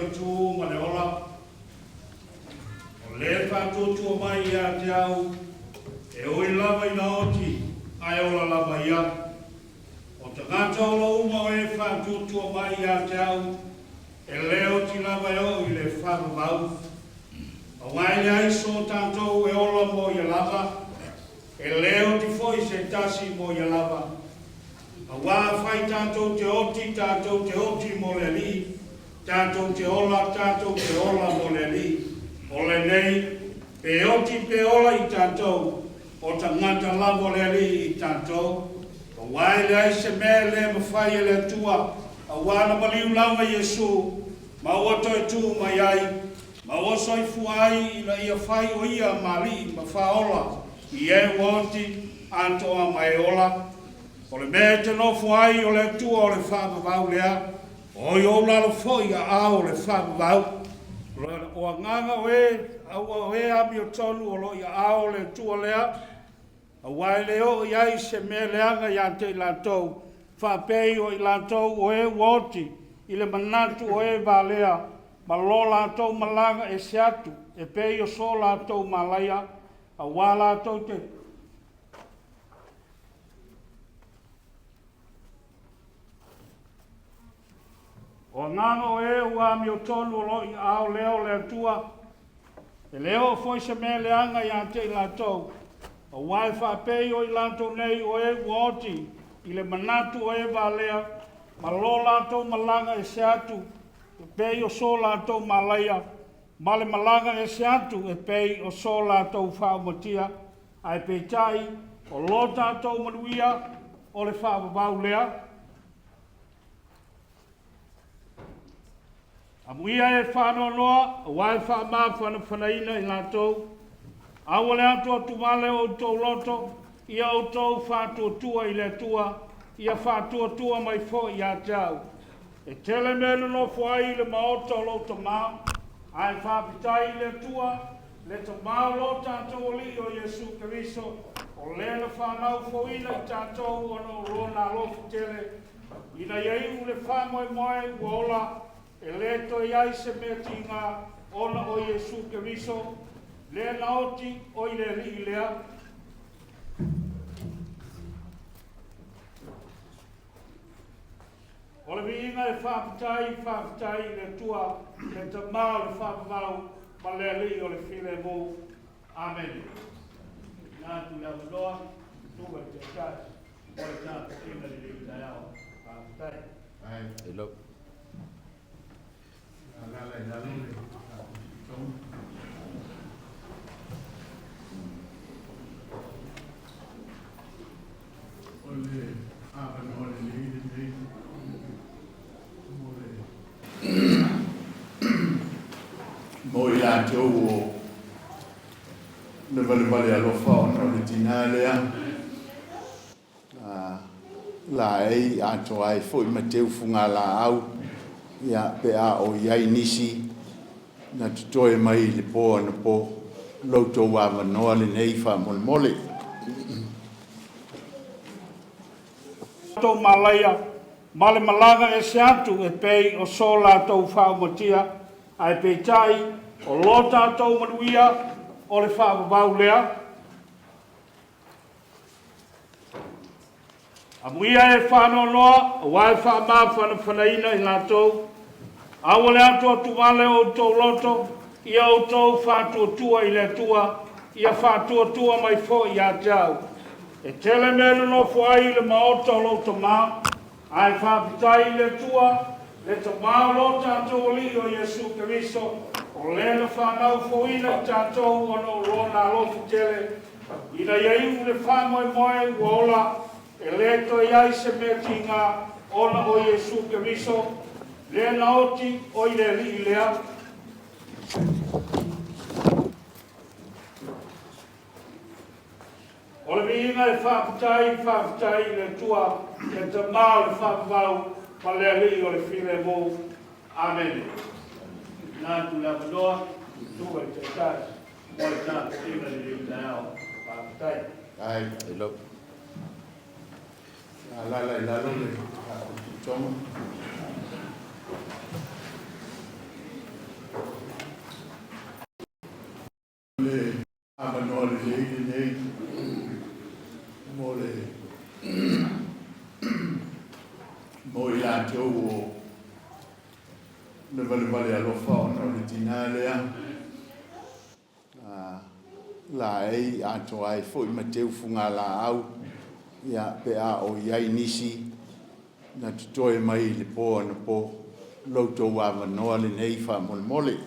o le tu ma le ola, o lē faatuatua mai ia te au, e ui lava ina oti, ae ola lava ia. O tagata ola uma o e faatuatua mai ia te au, e lē oti lava e oo i le faavavau. Auā e leai so tatou e ola mo ia lava, e lē oti foi se tasi mo ia lava. Auā afai tatou te oti, tatou te oti mo le Alii, tatou te ola, tatou te ola mo le Alii. O lenei, pe oti pe ola i tatou, o tagata lava o le Alii i tatou. Auā e leai se mea e lē mafai e le Atua, auā na maliu lava Iesu, ma ua toe tū mai ai, ma ua soifua ai ina ia fai o ia ma Alii ma Faaola i e ua oti atoa ma e ola. O le mea e te nofo ai o le Atua o le faavavau lea, o i ou lalo foi i aao o le faavavau. O agaga o e aua o e amiotonu o lo o i aao o le Atua lea, auā e lē oo i ai se mea leaga iā te i latou, faapei o i latou o e ua oti i le manatu o e valea ma lo latou malaga ese atu e pei o so latou malaia, auā latou te O agaga o e ua amiotonu o lo o i aao lea o le Atua, e le oo foi se mea leaga iā te i latou, auā e faapei o i latou nei o e ua oti i le manatu o e valea ma lo latou malaga ese atu e pei o so latou malaia, ma le malaga ese atu e pei o so latou faaumatia, ae peitai o lo tatou manuia o le faavavau lea. Amuia e faanoanoa, auā e faamafanafanaina i latou. Aua le atuatuvale o outou loto, ia outou faatuatua i le Atua, ia faatuatua mai foi ia te au. E tele mea e nonofo ai i le maota o lou Tamā, ae faafetai i le Atua, le Tamā o lo tatou Alii o Iesu Keriso, o lē na fanau fouina i tatou ona o lona alofa tele, ina ia iu le faamoemoe ua ola, e lē toe i ai se mea tigā ona o Iesu Keriso, lea na oti o i le Alii lea. O le viiga e faafetai, faafetai i le Atua, le Tamā o le faavavau ma le Alii o le filemu. Amene. Tuuina atu le avanoa i susuga i le Taitai mo le tapuaiga i lenei taeao. Faafetai. Hello. Alala i lalo le tatou. O le avanoa lelei lenei mo le mo i latou o le valevale alofa ona o le tinā lea laei atoa ai foi ma teu fugalaau ia pe a o i ai nisi na totoe mai i le po anapo. Lo outou avanoa lenei faamolemole. Latou malaia ma le malaga ese atu e pei o so latou faaumatia, ae peitai o lo tatou manuia o le faavavau lea. Amuia e faanoanoa, auā e faamafanafanaina i latou. Aua le atuatuvale o outou loto, ia outou faatuatua i le Atua, ia faatuatua mai foi ia te au. E tele mea e nonofo ai i le maota o lou Tamā, ae faafetai i le Atua, le Tamā o lo tatou Alii o Iesu Keriso, o lē na fanau fouina i tatou ona o lona alofa tele, ina ia iu le faamoemoe ua ola, e lē toe i ai se mea tigā ona o Iesu Keriso, lea na oti o i le Alii lea. O le viiga e faafetai, faafetai i le Atua, le Tamā o le faavavau ma le Alii o le filemu. Amene. Tuuina atu le avanoa i susuga i le Taitai mo le tapuaiga i lenei taeao. Faafetai. Ai. Hello. Alala i lalo le tatou. lelei lenei mo le mo i latou o le valevale alofa ona o le tinā lea laei atoa ai foi ma teu fugalaau ia pe a o i ai nisi na totoe mai i le po anapo lo outou avanoa lenei faamolemole.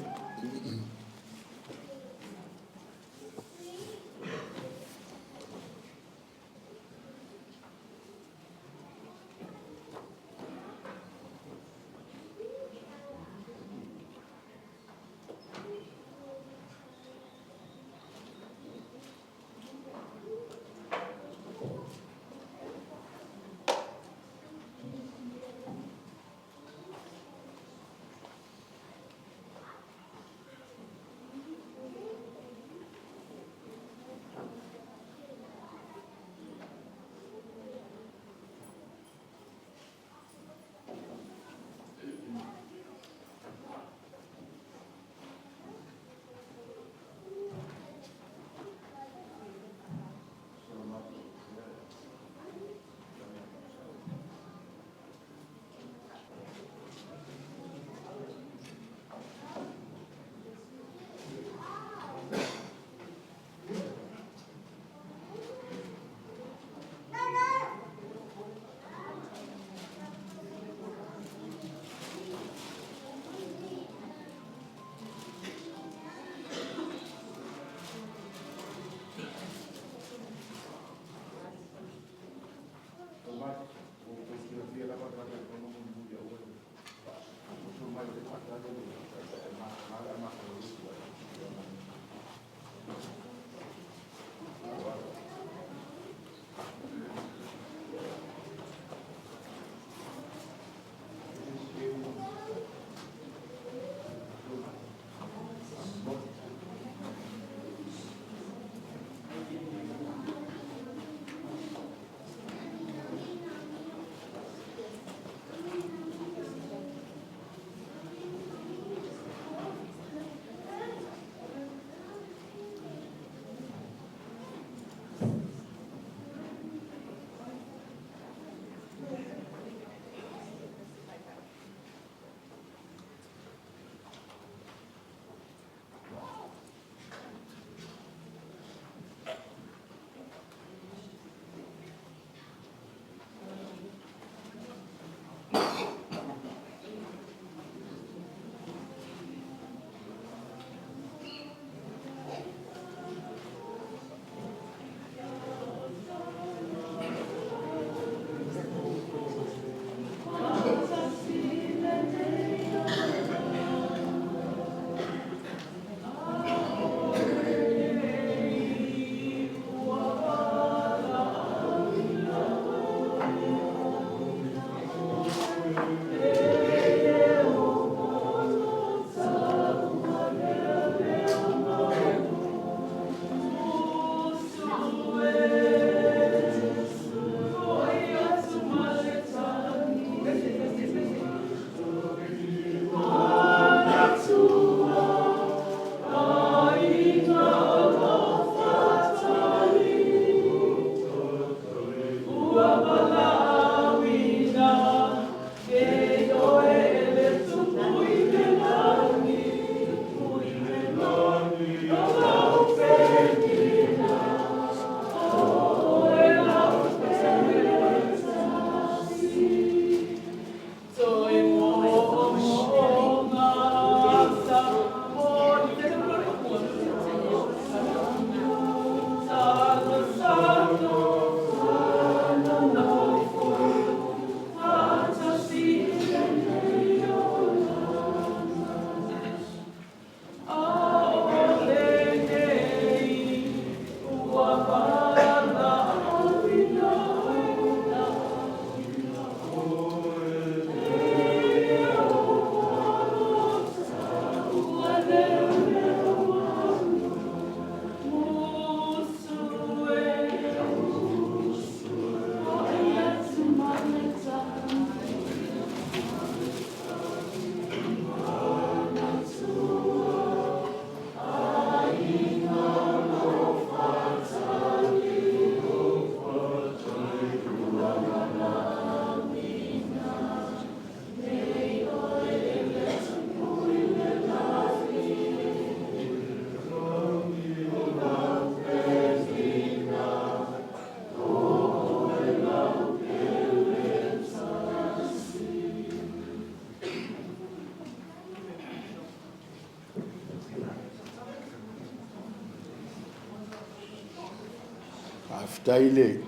Faafetai le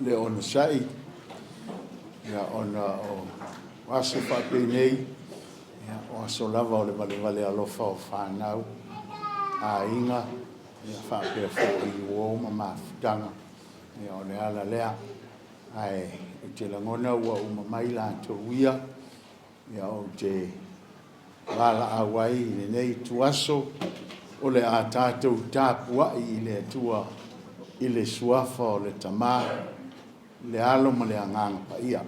le onosai ia ona o aso faapenei, ia o aso lava o le valevale alofa o fanau, aiga, ia faapea foi uo ma mafutaga. Ia o le ala lea. Ae ou te lagona ua uma mai latou ia, ia ou te valaau ai i lenei ituaso o le a tatou tapuai i le Atua i le suafa o le Tama, le Alo ma le Agaga Paia.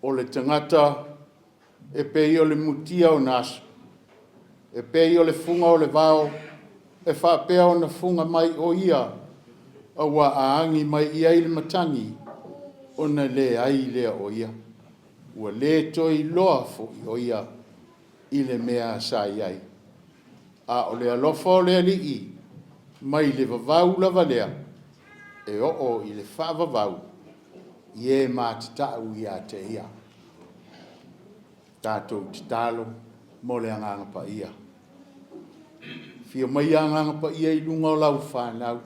O le tagata e pei o le mutia ona aso, e pei o le fuga o le vao, e faapea ona fuga mai o ia, aua a agi mai i ai le matagi, ona leai lea o ia. Ua le toe iloa foi o ia i le mea sa i ai. A o le alofa o le Alii mai le vavau lava lea, e oo i le faavavau, i e matatau ia te Ia. Tatou tatalo mo le Agaga Paia. Afio maia Agaga Paia i luga o lau fanau,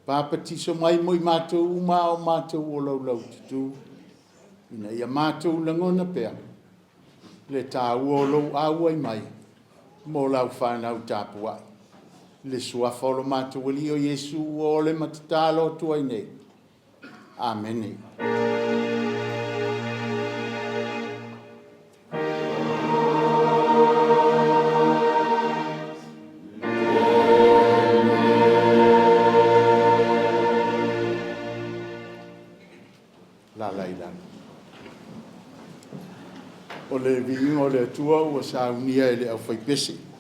papatiso mai mo i matou uma a o matou o laulaututu, ina ia matou lagona pea le taua o lou auai mai mo lau fanau tapuai. I le suafa o lo matou Alii o Iesu ua ole ma tatalo atu ai nei. Amene. Alaala i lalo. O le viiga o le Atua ua saunia e le aufaipese.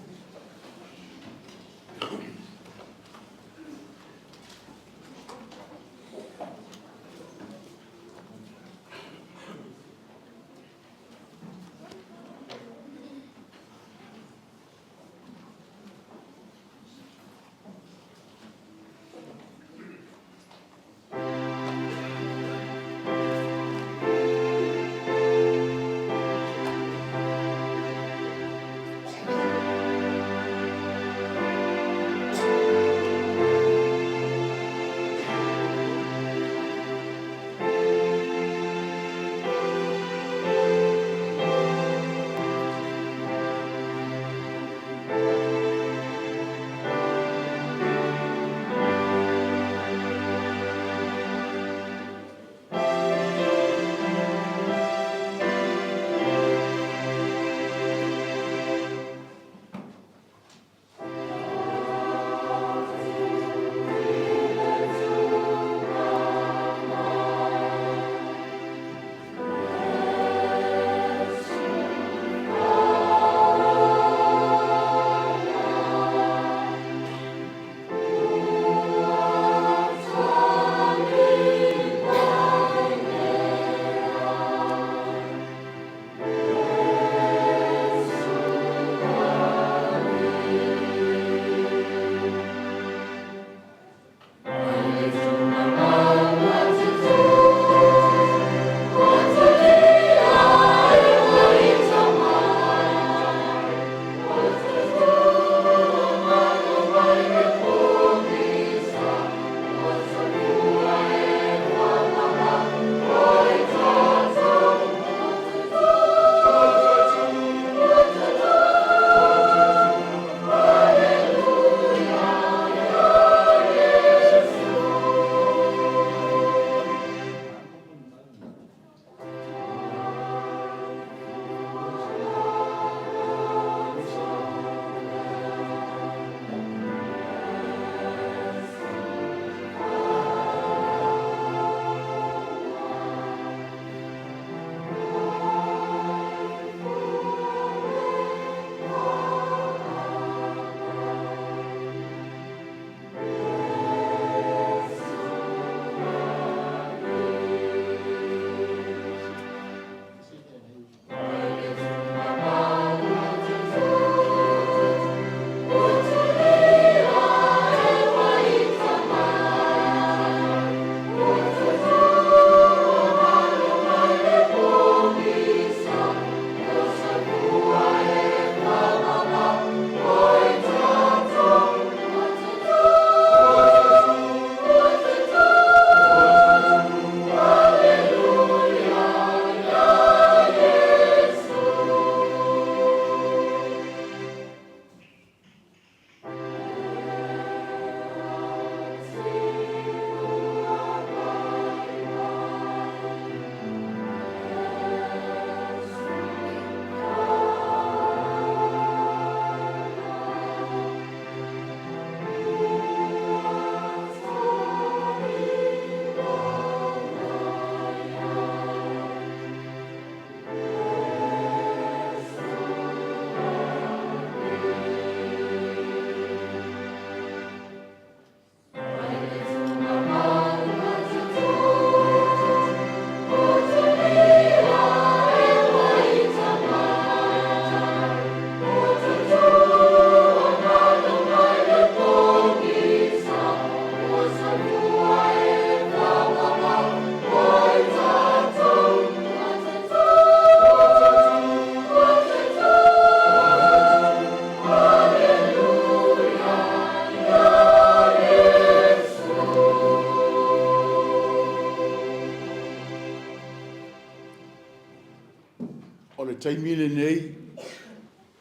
taimi lenei,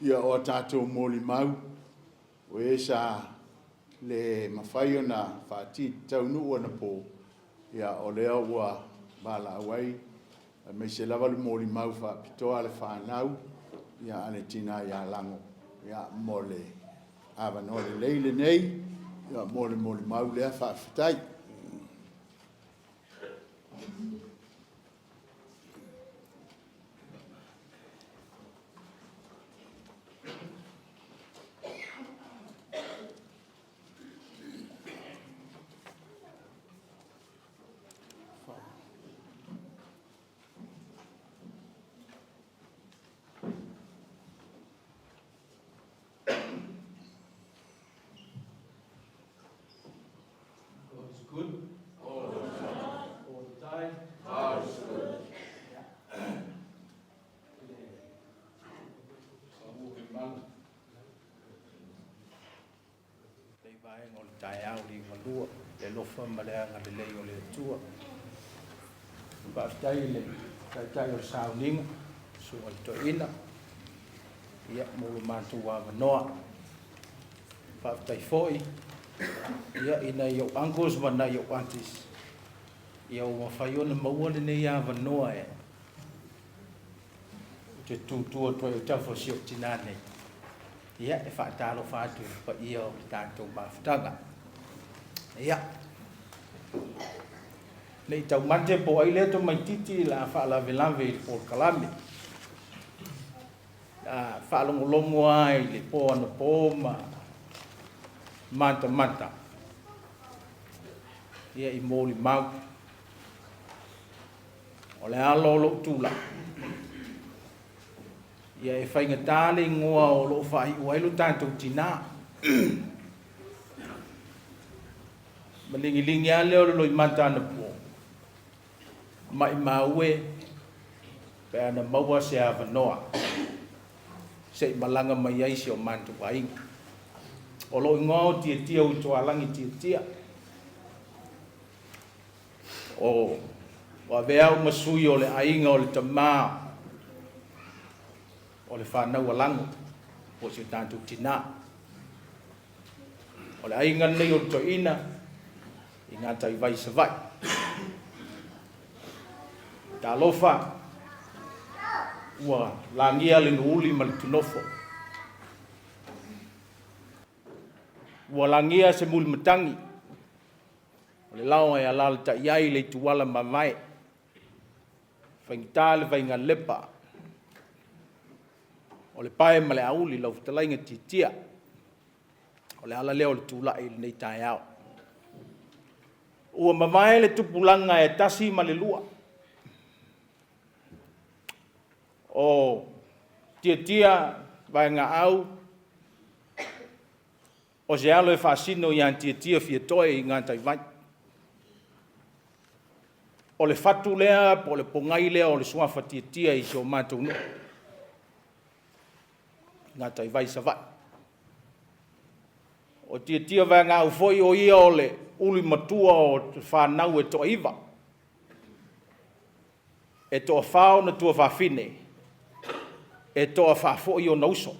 ia, o a tatou molimau, o e sa le mafai ona taunuu anapo, ia o lea ua valaau ai, aemaise lava le molimau faapitoa a le fanau, ia, a le tina ia Lano, ia, mo le avanoa lelei lenei, ia, mo le molimau lea. Faafetai. God is good. All the time. All the time. God is good. Lenei vaega o le taeao liugalua, le alofa ma le agalelei o le Atua. Faafetai i le taitai o le sauniga, susuga i le toeaina, ia, mo lo matou avanoa. Faafetai foi, ia, i nai ou uncles ma nai ou aunties, ia ua mafai ona maua lenei avanoa e ou te tutu atu ai i autafa o si ou tinã nei, ia, e faatalofa atu i le paia o le tatou mafutaga. Ia, ne i taumate po o ai lea tamaitiiti la faalavelave i le polokalame. A faalogologo lava i le po anapo ma matamata ia i molimau o le ala o lou tulai, ia e faigata le igoa o loo faaiu ai lo tatou tinã. Ma ligiligi lava lea o le loimata anapo, maimau e pe ana maua se avanoa se i malaga mai ai si o matou aiga. O lou igoa o Tietia Utualagi Tietia. O avea au ma sui o le aiga o le tamā o le fanau a Lago, po o si o tatou tinā. O le aiga lenei o le toeaina i Gataivai Savaii. Talofa, ua lagia le Nuuli ma le Tunofo. Ua lagia se mulimatagi, o le lao e alalatai ai le ituala mavae, faigata le vaigalepa, o le pae ma le auli lau fetalaiga Tietia. O le ala lea o le tulai i lenei taeao. Ua mavae le tupulaga e tasi ma le lua, o Tietia Vaegaau, o se alo e faasino ia Tietia Fiatoe i Gataivai. O le fatu lea po o le pogai lea o le suafa Tietia i si o matou nuu, Gataivai Savaii. O Tietia Vaegaau foi o ia o le uli matua o le fanau e toaiva. E toafa ona tuafafine, e toafa foi ona uso.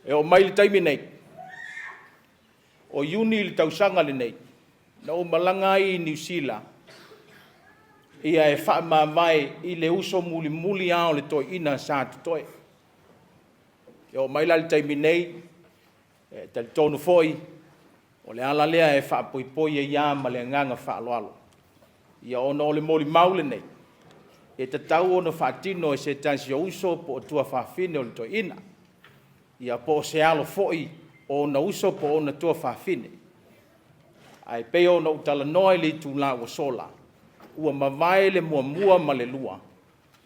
E oo mai le taimi nei, o Iuni le tausaga lenei, na ou malaga ai i Niu Sila, ia e faamavae i le uso mulimuli lava o le toeaina sa totoe. E oo mai la i le taimi nei, e talitonu foi, o le ala lea e faapoipoi ai lava ma le agaga faaaloalo, ia ona o le molimau lenei, e tatau ona faatino e se tasi o uso po o tuafafine o le toeaina, ia po o se alo foi o ona uso po o ona tuafafine. Ae pei ona ou talanoa i le itula ua sola, ua mavae le muamua ma le lua,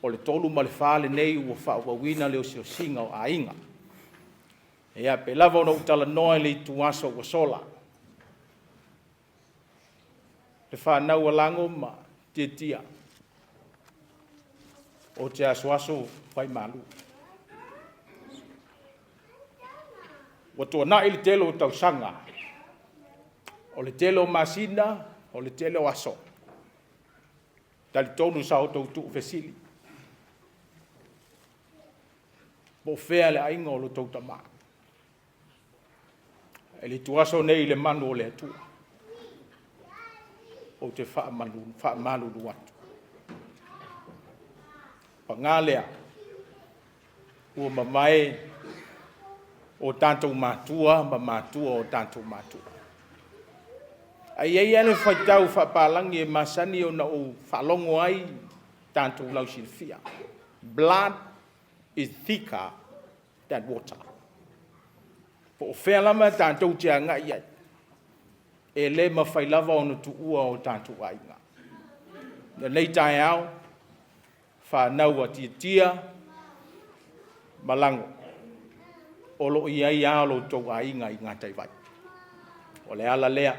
o le tolu ma le fa lenei ua faaauauina le osiosiga o aiga. Ia pei lava ona ou talanoa i le ituaso ua sola, le fanau a Lago ma Tietia, ou te asuasu faimalu. Ua tuanai le tele o tausaga, o le tele o masina, o le tele o aso, talitonu sa outou tuufesili. Po o fea le aiga o lo outou tama? E le ituaso nei i le manu o le Atua, ou te faamalulu atu. Paga lea, ua mavae o tatou matua ma matua o tatou matua. Ae i ai lava le faitau faapalagi e masani ona ou faalogo ai tatou lausilafia, blood is thicker than water. Po o fea lava tatou te agai i ai, e le mafai lava ona tuua o tatou aiga. I lenei taeao, fanau a Tiatia ma Lago, o lo o i ai lava lo outou aiga i Gataivai. O le ala lea,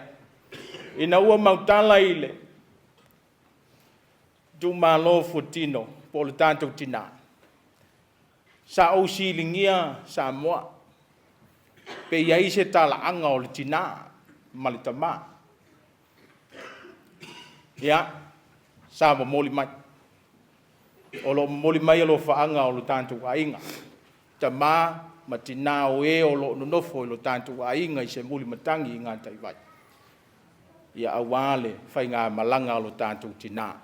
ina ua mautala i le itumalo o Fuatino po o le tatou tina, sa ou siligia Samoa, pe i ai se talaaga o le tina ma le tama. Ia, sa momoli mai. O lo o momoli mai alofaaga o lo tatou aiga, tama ma tina o e o lo o nonofo i lo tatou aiga i Seulimatagi i Gataivai, ia aua le faigamalaga a lo tatou tina.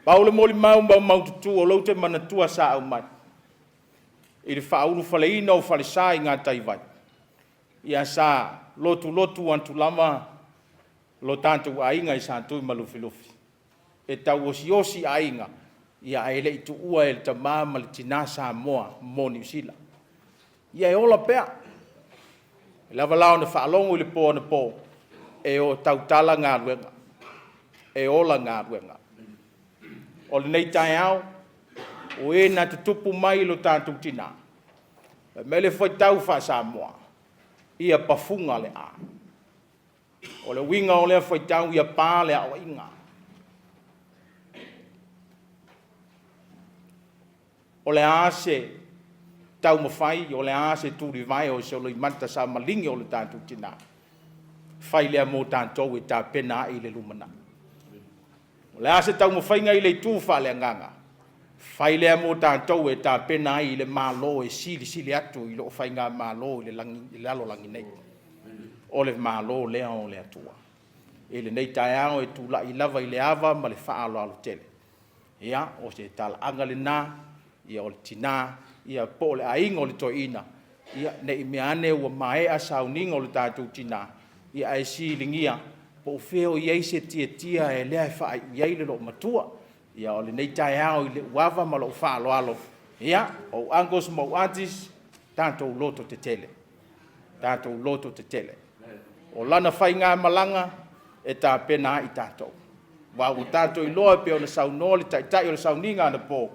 Pau le molimau maumaututu o lea ou te manatua sa aumai i le faaulufaleina o falesa i Gataivai, ia sa lotulotu atu lava lo tatou aiga i Satuimalufilufi e tauosiosi aiga, ae le i tuua e le tama ma le tina Samoa mo Niu Sila. Ia e ola pea. E lava la ona faalogo i le po anapo, e o tautala galuega, e ola galuega. O lenei taeao, o e na tutupu mai i lo tatou tina, fai mai le faitau faa-Samoa, ia pafuga le a. O le uiga o lea faitau, ia pa le aoaiga. O le a se taumafai, o le a se tulivae o se loimata sa maligi o le tatou tina, fai lea mo tatou e tapena ai i le lumanai. O le a se taumafaiga i le itu faaleagaga, fai lea mo tatou e tapena ai i le Malo e silisili atu i lo faigamalo i le lalolagi nei, o le Malo lea o le Atua. I lenei taeao e tulai lava i le ava ma le faaaloalo tele, ia, o se talaaga lena o le tina po o le aiga o le toeaina, ne i meaane ua maea sauniga o le tatou tina, ae siligia po o fea o i ai se tiatia lea e faaiu i ai le loomatua. Ia o lenei taeao i lou ava ma lou faaaloalo, ia, o ou uncles ma ou aunties, tatou lototetele, tatou lototetele. O lana faigamalaga e tapena ai tatou, aua ua tatou iloa pei ona saunoa le taitai o le sauniga anapo,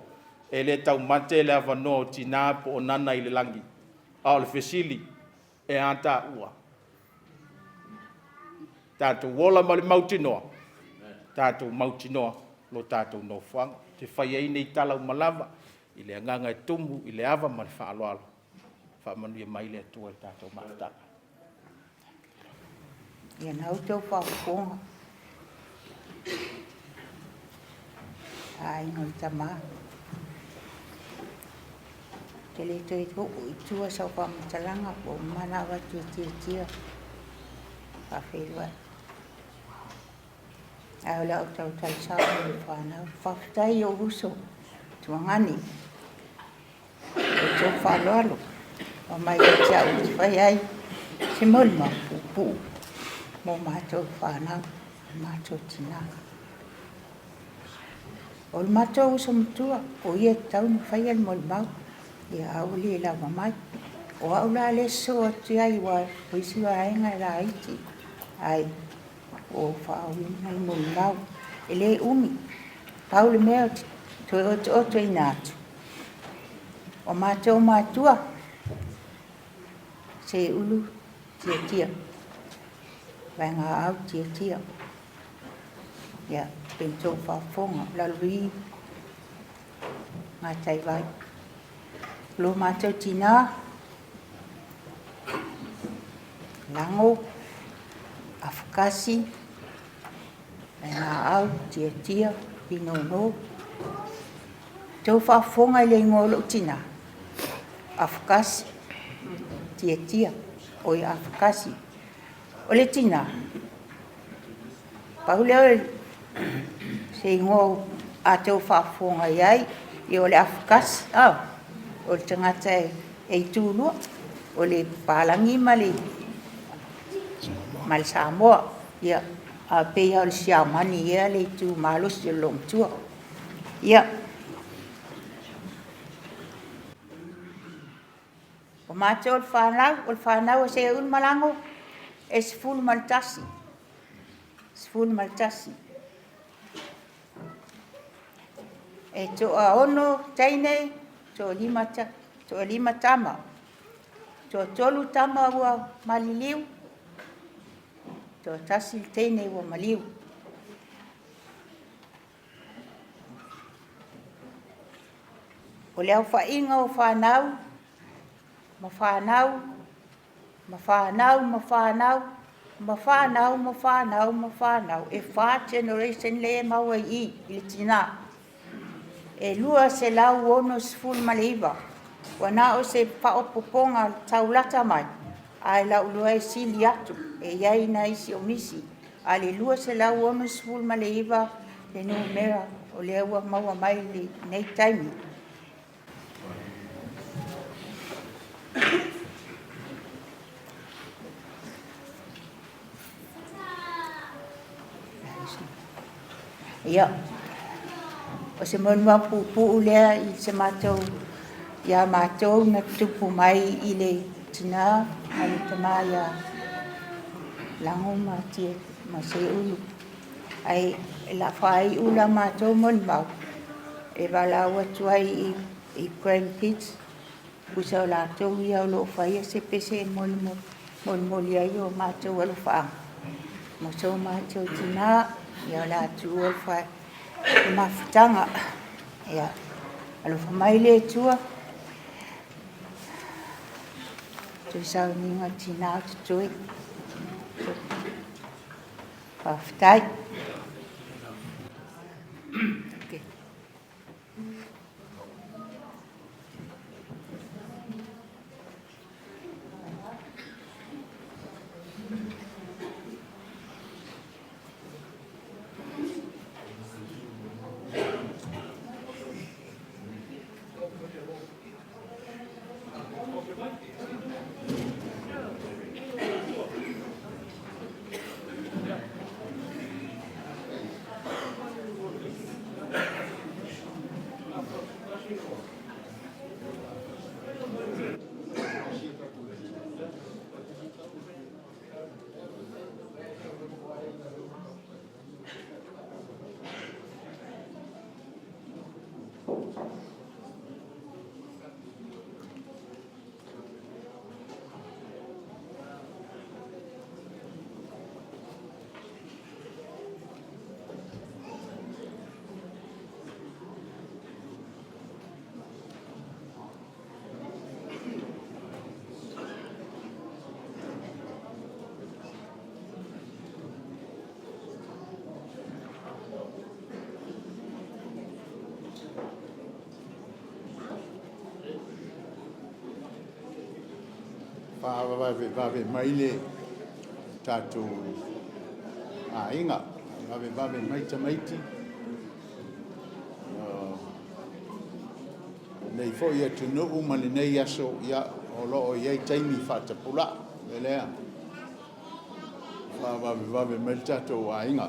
e le taumate le avanoa o tina po o nana i le lagi. A o le fesili, e a taua? Tatou ola ma le mautinoa, tatou mautinoa lo tatou nofoaga. Ou te fai ai nei tala uma lava i le agaga e tumu i le ava ma le faaaloalo, faamanuia mai le Atua i le tatou mafutaga. Ia na outou faafofoga, aiga o le tama. Ou te le toe oo i tua sau faamatalaga ua uma ona avatu e Tiatia faafeiloai. Ae o le a ou tautala sao i le fanau. Faafetai i ou uso tuagani, outou faaaloalo ua aumai ia te au ou te fai ai se molimau puupuu mo matou fanau, matou tina. O le matou uso matua, o ia e tatau ona faia le molimau, a ua le lava mai. O au la lea e sosoo atu i ai aua o isi vaega e laiti, ae ua ou faaauina le molimau. E le umi, pau le mea ou te toe otootoina atu, o matou matua, Seiulu Tiatia, Vaegaau Tiatia. Ia, pei ona outou faafofoga, o Lalovi Gataivai. O lo matou tina, Lago Afakasi Vaegaau Tiatia Pinono. Tou faafofoga i le igoa o lou tinā, Afokasi Tiatia, oi Afokasi. O le tinā, pau lea o se igoa a outou faafofoga i ai, ia o le afokasi, o le tagata e itulua, o le papalagi ma le Samoa. Ia, ae pei lava o le Siamani ea le itu malosi o le loomatua. Ia, o matou o le fanau, o le fanau a Seuiumalago, e 11, 11. E toa-6 teine, toa-5 tama. Toatolu tama ua maliliu, toatasi le teine ua maliu. O le aofaiga o fanau ma fanau ma fanau ma fanau ma fanau ma fanau ma fanau, e 4 generation lea e maua i i i le tina. E 269. Ua na o se faaopoopoga taulata mai, ae o lau iloa e sili atu, e i ai nai isi o misi, a o le 269 le numera o lea ua maua mai i lenei taimi. Ia, o se molimau puupuu lea i se matou, ia matou na tutupu mai i le tina ma le tama ia Lago ma Seiulu. Ae o le a faaiu la matou molimau, e valaau atu ai i grandkids, tusa o latou ia o lo o faia se pese e molimoli ai o matou alofaaga mo so matou tina, o le a tuua le mafutaga. Ia alofa mai le Atua i toe sauniga o tina o totoe. Faafetai. Faavavevave mai le tatou aiga, vavevave mai tamaiti. Lenei foi atunuu ma lenei aso, ia, o lo o i ai taimi faatapulaa. O le mea lea, faavavevave mai le tatou aiga.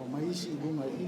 Omai isi i luga i i.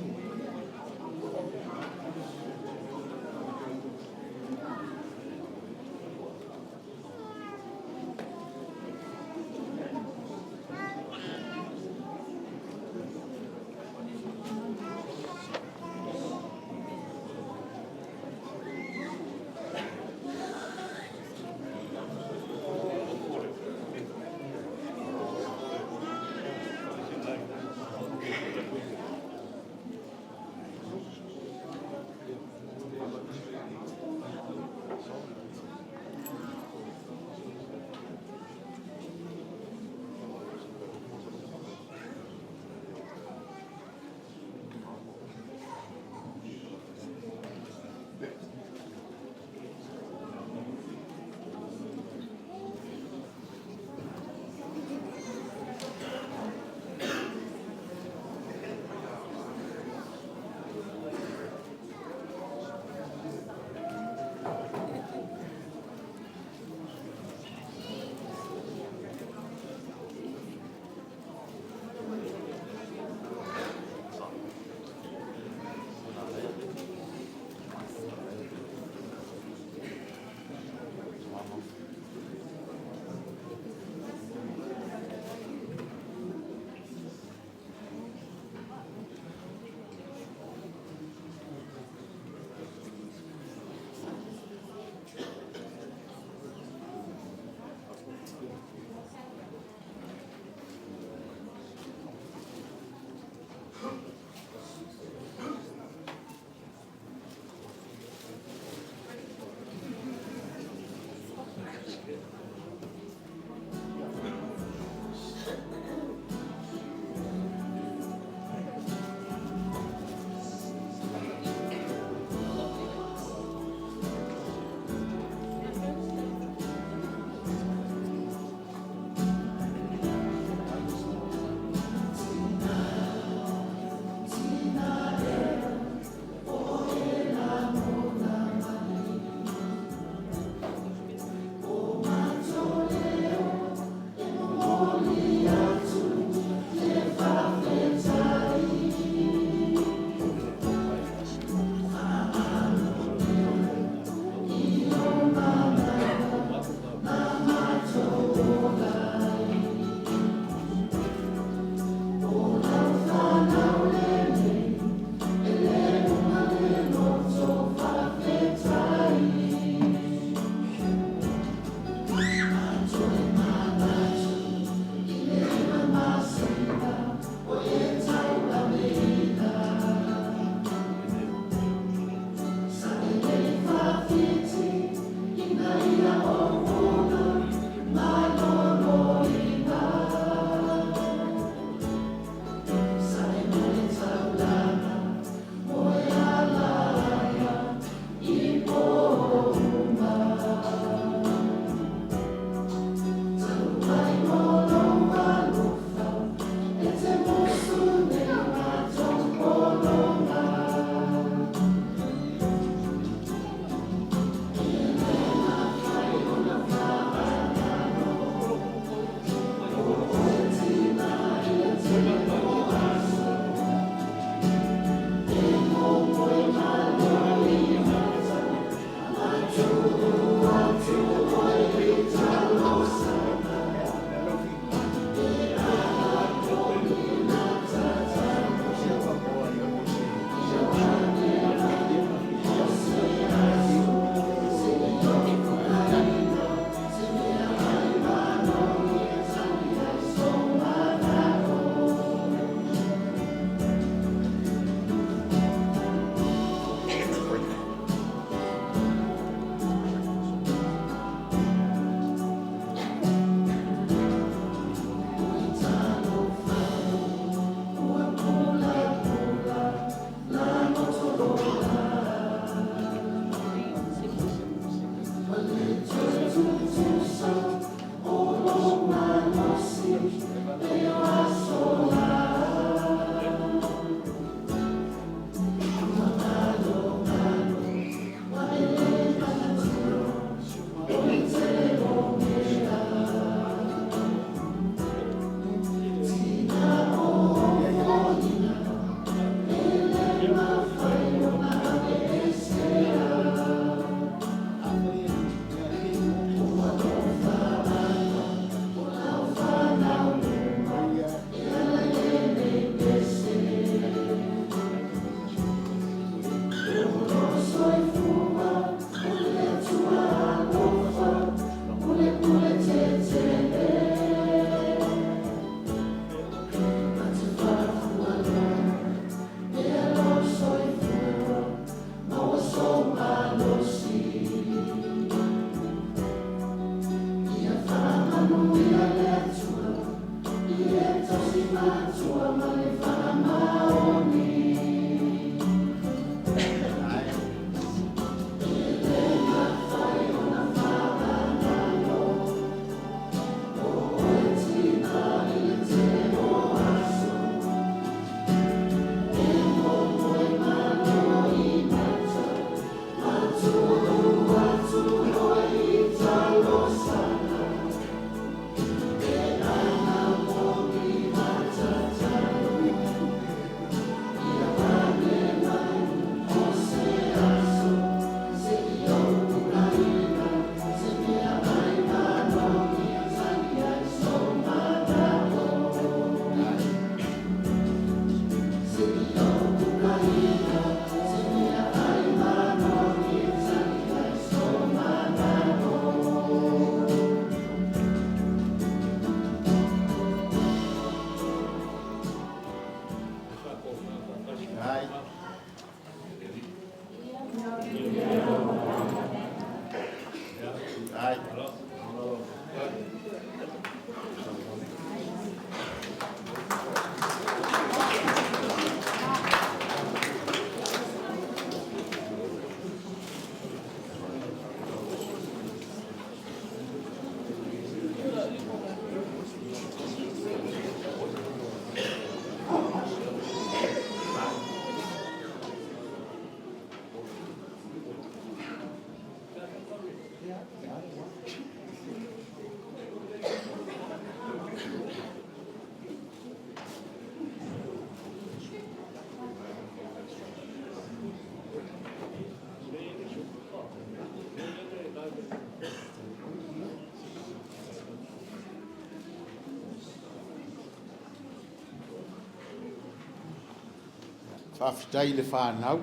Faafetai i le fanau,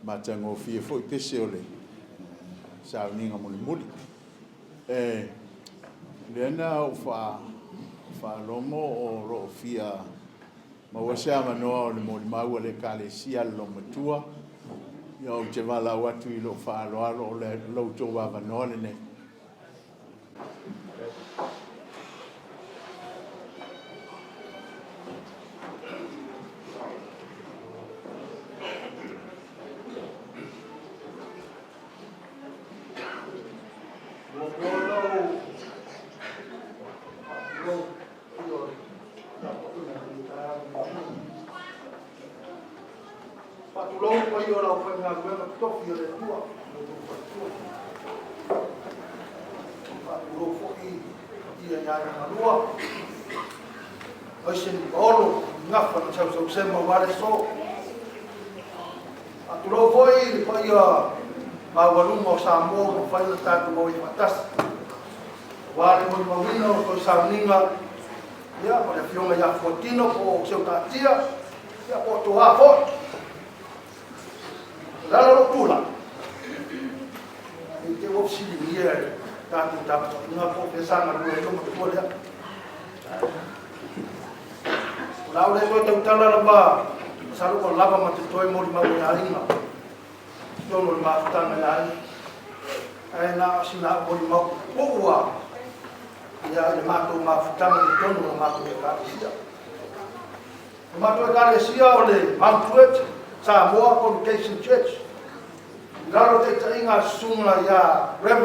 matagofie foi pese o le sauniga mulimuli. E lea na ou faalogo o lo o fia maua se avanoa o le molimau a le Ekalesia a le Loomatua. Ia ou te valaau atu i lou faaaloalo o lo outou avanoa lenei. Faatulou le paia o le aufaigaluega totofi a le Atua i lo outou faletua. Faatulou foi i le paia i aiga na lua, aemaise le paolo i gafa na sausausema aua le aso. Faatulou foi i le paia maualuga o Samoa ua mafai ona tatou auai faatasi aua le molimauina o toe sauniga o le Afioga ia Fuatino po o Seutaatia po o Toa foi. O le ala o lou tulai, ne i te i ua fesiligia e le tatou tapuaiga po o fea sa galue ai lou matua lea. O le a ou le toe tautala lava, masalo ua lava ma totoe molimau a aiga i totonu o le mafutaga a aiga. Ae na o sina au molimau puupuu lava i le matou mafutaga i totonu o le matou Ekalesia. O le matou Ekalesia o le Mount Samoa Congregation Church. I lalo o le taitaiga a le Susuga ia Rev.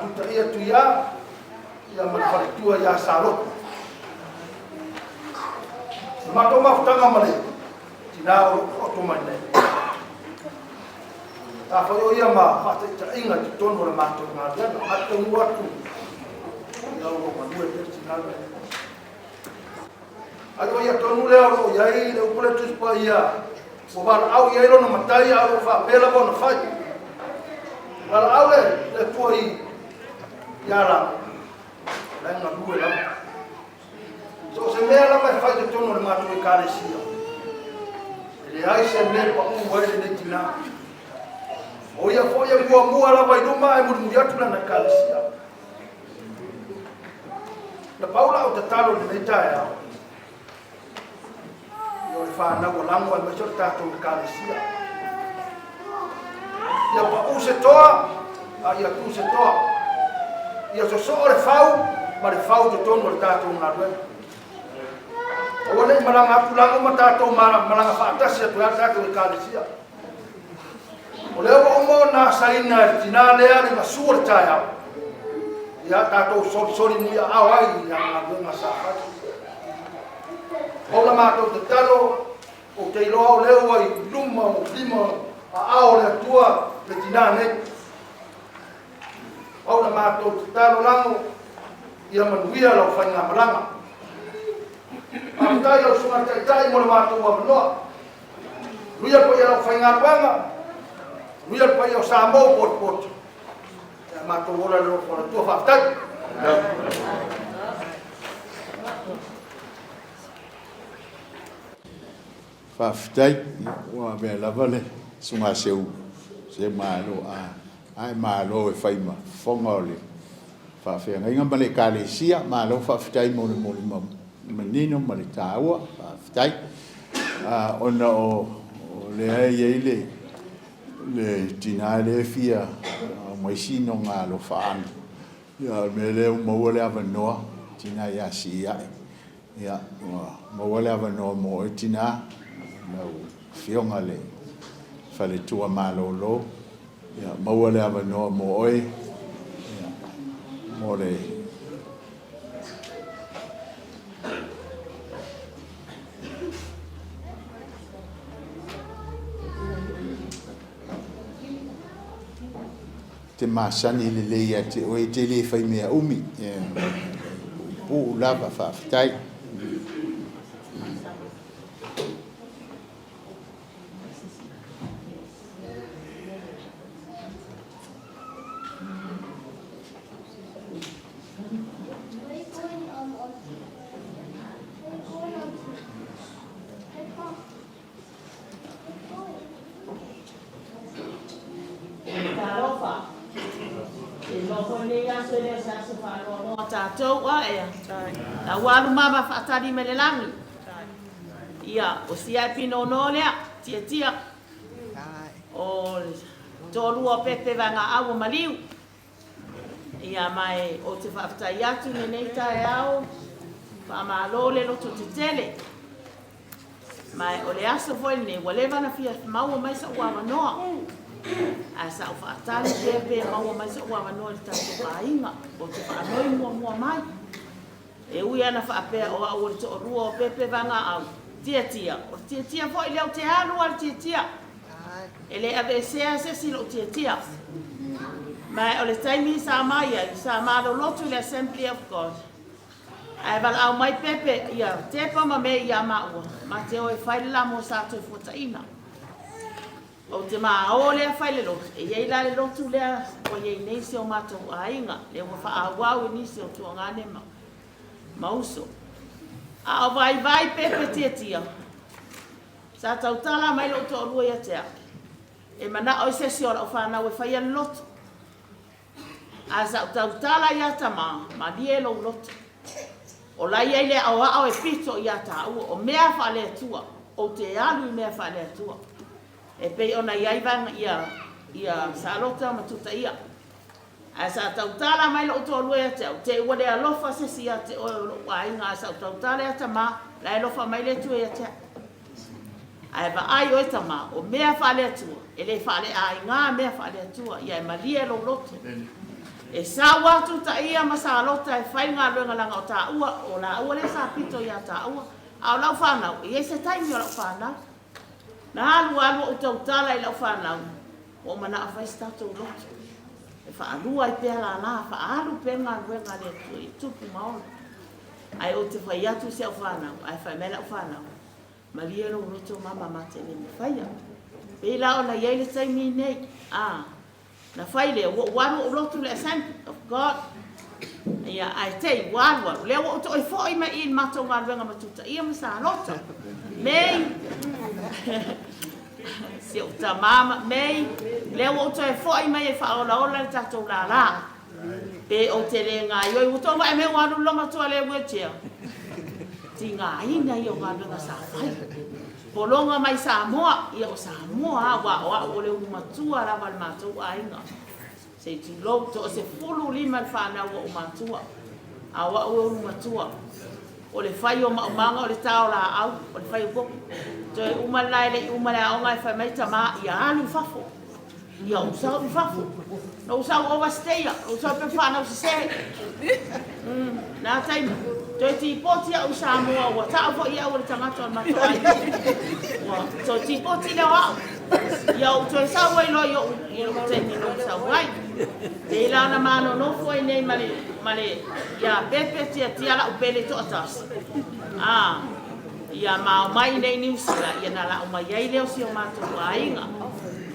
Tuitaia Tuia ia ma le faletua ia Salote. O le matou mafutaga ma le tina o lo o taoto mai nei, sa fai o ia ma faataitaiga i totonu o le matou galuega. A taunuu atu, ia o lo o galue pea le tina lenei. Ai o ia tonu lea o lo o i ai le upu lea Tusi Paia, ua valaau i ai lona Matai a o lo o faapea lava ona fai. Valaau le Atua i ia Alama, o la e galue lava. So o se mea lava e fai i totonu o le matou Ekalesia, e leai se mea e pau ai lenei tina. O ia foi e muamua lava i luma ae mulimuli atu lana Ekalesia. Na pau lau tatalo i lenei taeao, ia o le fanau a Lamo aemaise o le tatou Ekalesia. Ia pau se toa, a ia tu se toa. Ia sosoo le fau ma le fau i totonu o le tatou galuega. Aua ne i malaga atu Lamo ma tatou malaga faatasi atu ai le tatou Ekalesia. O lea ua uma ona asaina e le tina lea le gasu o le taeao. Ia tatou solisoli muliaao ai i ana galuega sa fai. O la matou tatalo, ou te iloa o lea ua i luma o lima aao o le Atua le tina nei. Pau la matou tatalo Lamo, ia manuia lau faigamalaga. Faafetai lau Susuga i le Taitai mo le matou avanoa. Manuia le paia o le aufaigaluega, manuia le paia o Samoa ua potopoto. Ia matou ola i le alofa o le Atua. Faafetai. Faafetai, ua avea lava le susuga seu malo ae malo e fai ma fofoga o le faafeagaiga ma le Ekalesia. Malo faafetai mo le molimau manino ma le taua. Faafetai. Ona o lea e i ai le tina lea e fia aumai sina alofaaga, ia o le mea lea ua maua le avanoa, le tina ia Si'ia'i, ia ua maua le avanoa mo oe tina, lau Afioga i le faletua malolo, ia maua le avanoa mo oe mo le te masani lelei ia te oe, e te le fai mea umi, e puupuu lava, faafetai. Talofa, e iloa foi lenei aso e le o se aso faanoanoa tatou ae la ua alu mama faatali mai le lagi. Ia, o si ae pinono lea, tiatia. O le toalua o Pepe Vagaau o Maliu. Ia, ma e ou te faafetai atu i lenei taeao, faamalo le lototetele. Ma o le aso foi lenei, ua leva ona fia maua mai so'u avanoa, ae sa ou faatali pea pe maua mai so'u avanoa i le tatou aiga. Ou te faanoi muamua mai. E ui lava ina faapea o au o le toalua o Pepe Vagaau, Tiatia, o le Tiatia foi lea ou te alu lava i le Tiatia. E le aveesea se isi lou Tiatia. Ma o le taimi sa mai ai, sa malolotu i le Assembly of God. Ae valaau mai Pepe ia Tepa ma Mei ia maua, ma te o e fai le la mo sa toe fuataina. Ou te maô lea fai le lotu, e i ai la le lotu lea ua i ai nei si o matou aiga, lea ua faaauau i nisi o tuagane ma, ma uso. A o vaivai Pepe Tiatia, sa tautala mai lou toalua ia te au, e manao i se isi o lau fanau e faia le lotu. Ae sa ou tautala ia Tamā, malie lou loto. O la e i ai le aoao e pito ia tāua, o mea faale-Atua, ou te alu i mea faale-Atua. E pei ona i ai vaega ia, ia Salota ma Tutaia. Ae sa tautala mai lou toalua ia te au, te i ua le alofa se isi ia te oe o lou aiga, ae sa ou tautala ia Tamā, la e alofa mai le Atua ia te au. Ae vaai oe tama, o mea faale-Atua, e le faale-aiga mea faale-Atua, ia e malie lou loto. E sau atu Taia ma Salota e fai le galuega leaga o taua, o laua lea sa pito ia taua. A o lau fanau, e i ai se taimi o lau fanau. Na alu alu ou tautala i lau fanau, ua ou manao e fai se tatou lotu. E faalua ai pea lala, faaalu pea le galuega a le Atua i tupu ma ola. Ae ou te fai atu i si au fanau, ae fai mai lau fanau, Malie lou loto mama ma te le mafaia. Pei la ona i ai le taimi nei, a, na fai lea, ua ou alu ou lotu i le Assembly of God. Ia, ae te i, ua alu alu, lea ua ou toe foi mai i i le matou galuega ma Tutaia ma Salota. Mei, si ou tama ma Mei, lea ua ou toe foi mai e faaolaola le tatou lala. Pe ou te le gaioi, ua tou vaai mai ua alu le lomatua le wheelchair. Tigaina ia o galuega sa fai. Pologa mai Samoa, ia o Samoa lava, aua o au o le ulu matua lava o le matou aiga. Se i tulou, toa-15 le fanau a ou matua, a o au e ulu matua. O le fai o maumaga, o le ta o laau, o le fai o koko. Toe uma le la e le i uma le aoga ae fai mai tama, ia alu i fafo. Ia ou sau i fafo. Na ou sau overstay ia. Ou sau pe whanau sese. Nā taimi. Toe tipoti au i Samoa, ua tau foi au e le tagata o le matou aiga. Ua toe tipoti lea o au. Ia ou toe sau ai loa i ou, i lou taimi na ou sau ai. Pei la ona ma nonofo ai nei ma le, ma le, ia Pepe tiatia lau pele toatasi. Ah, Ia ma omai nei Niu Sila, ia na lau mai ai lea o si o matou aiga.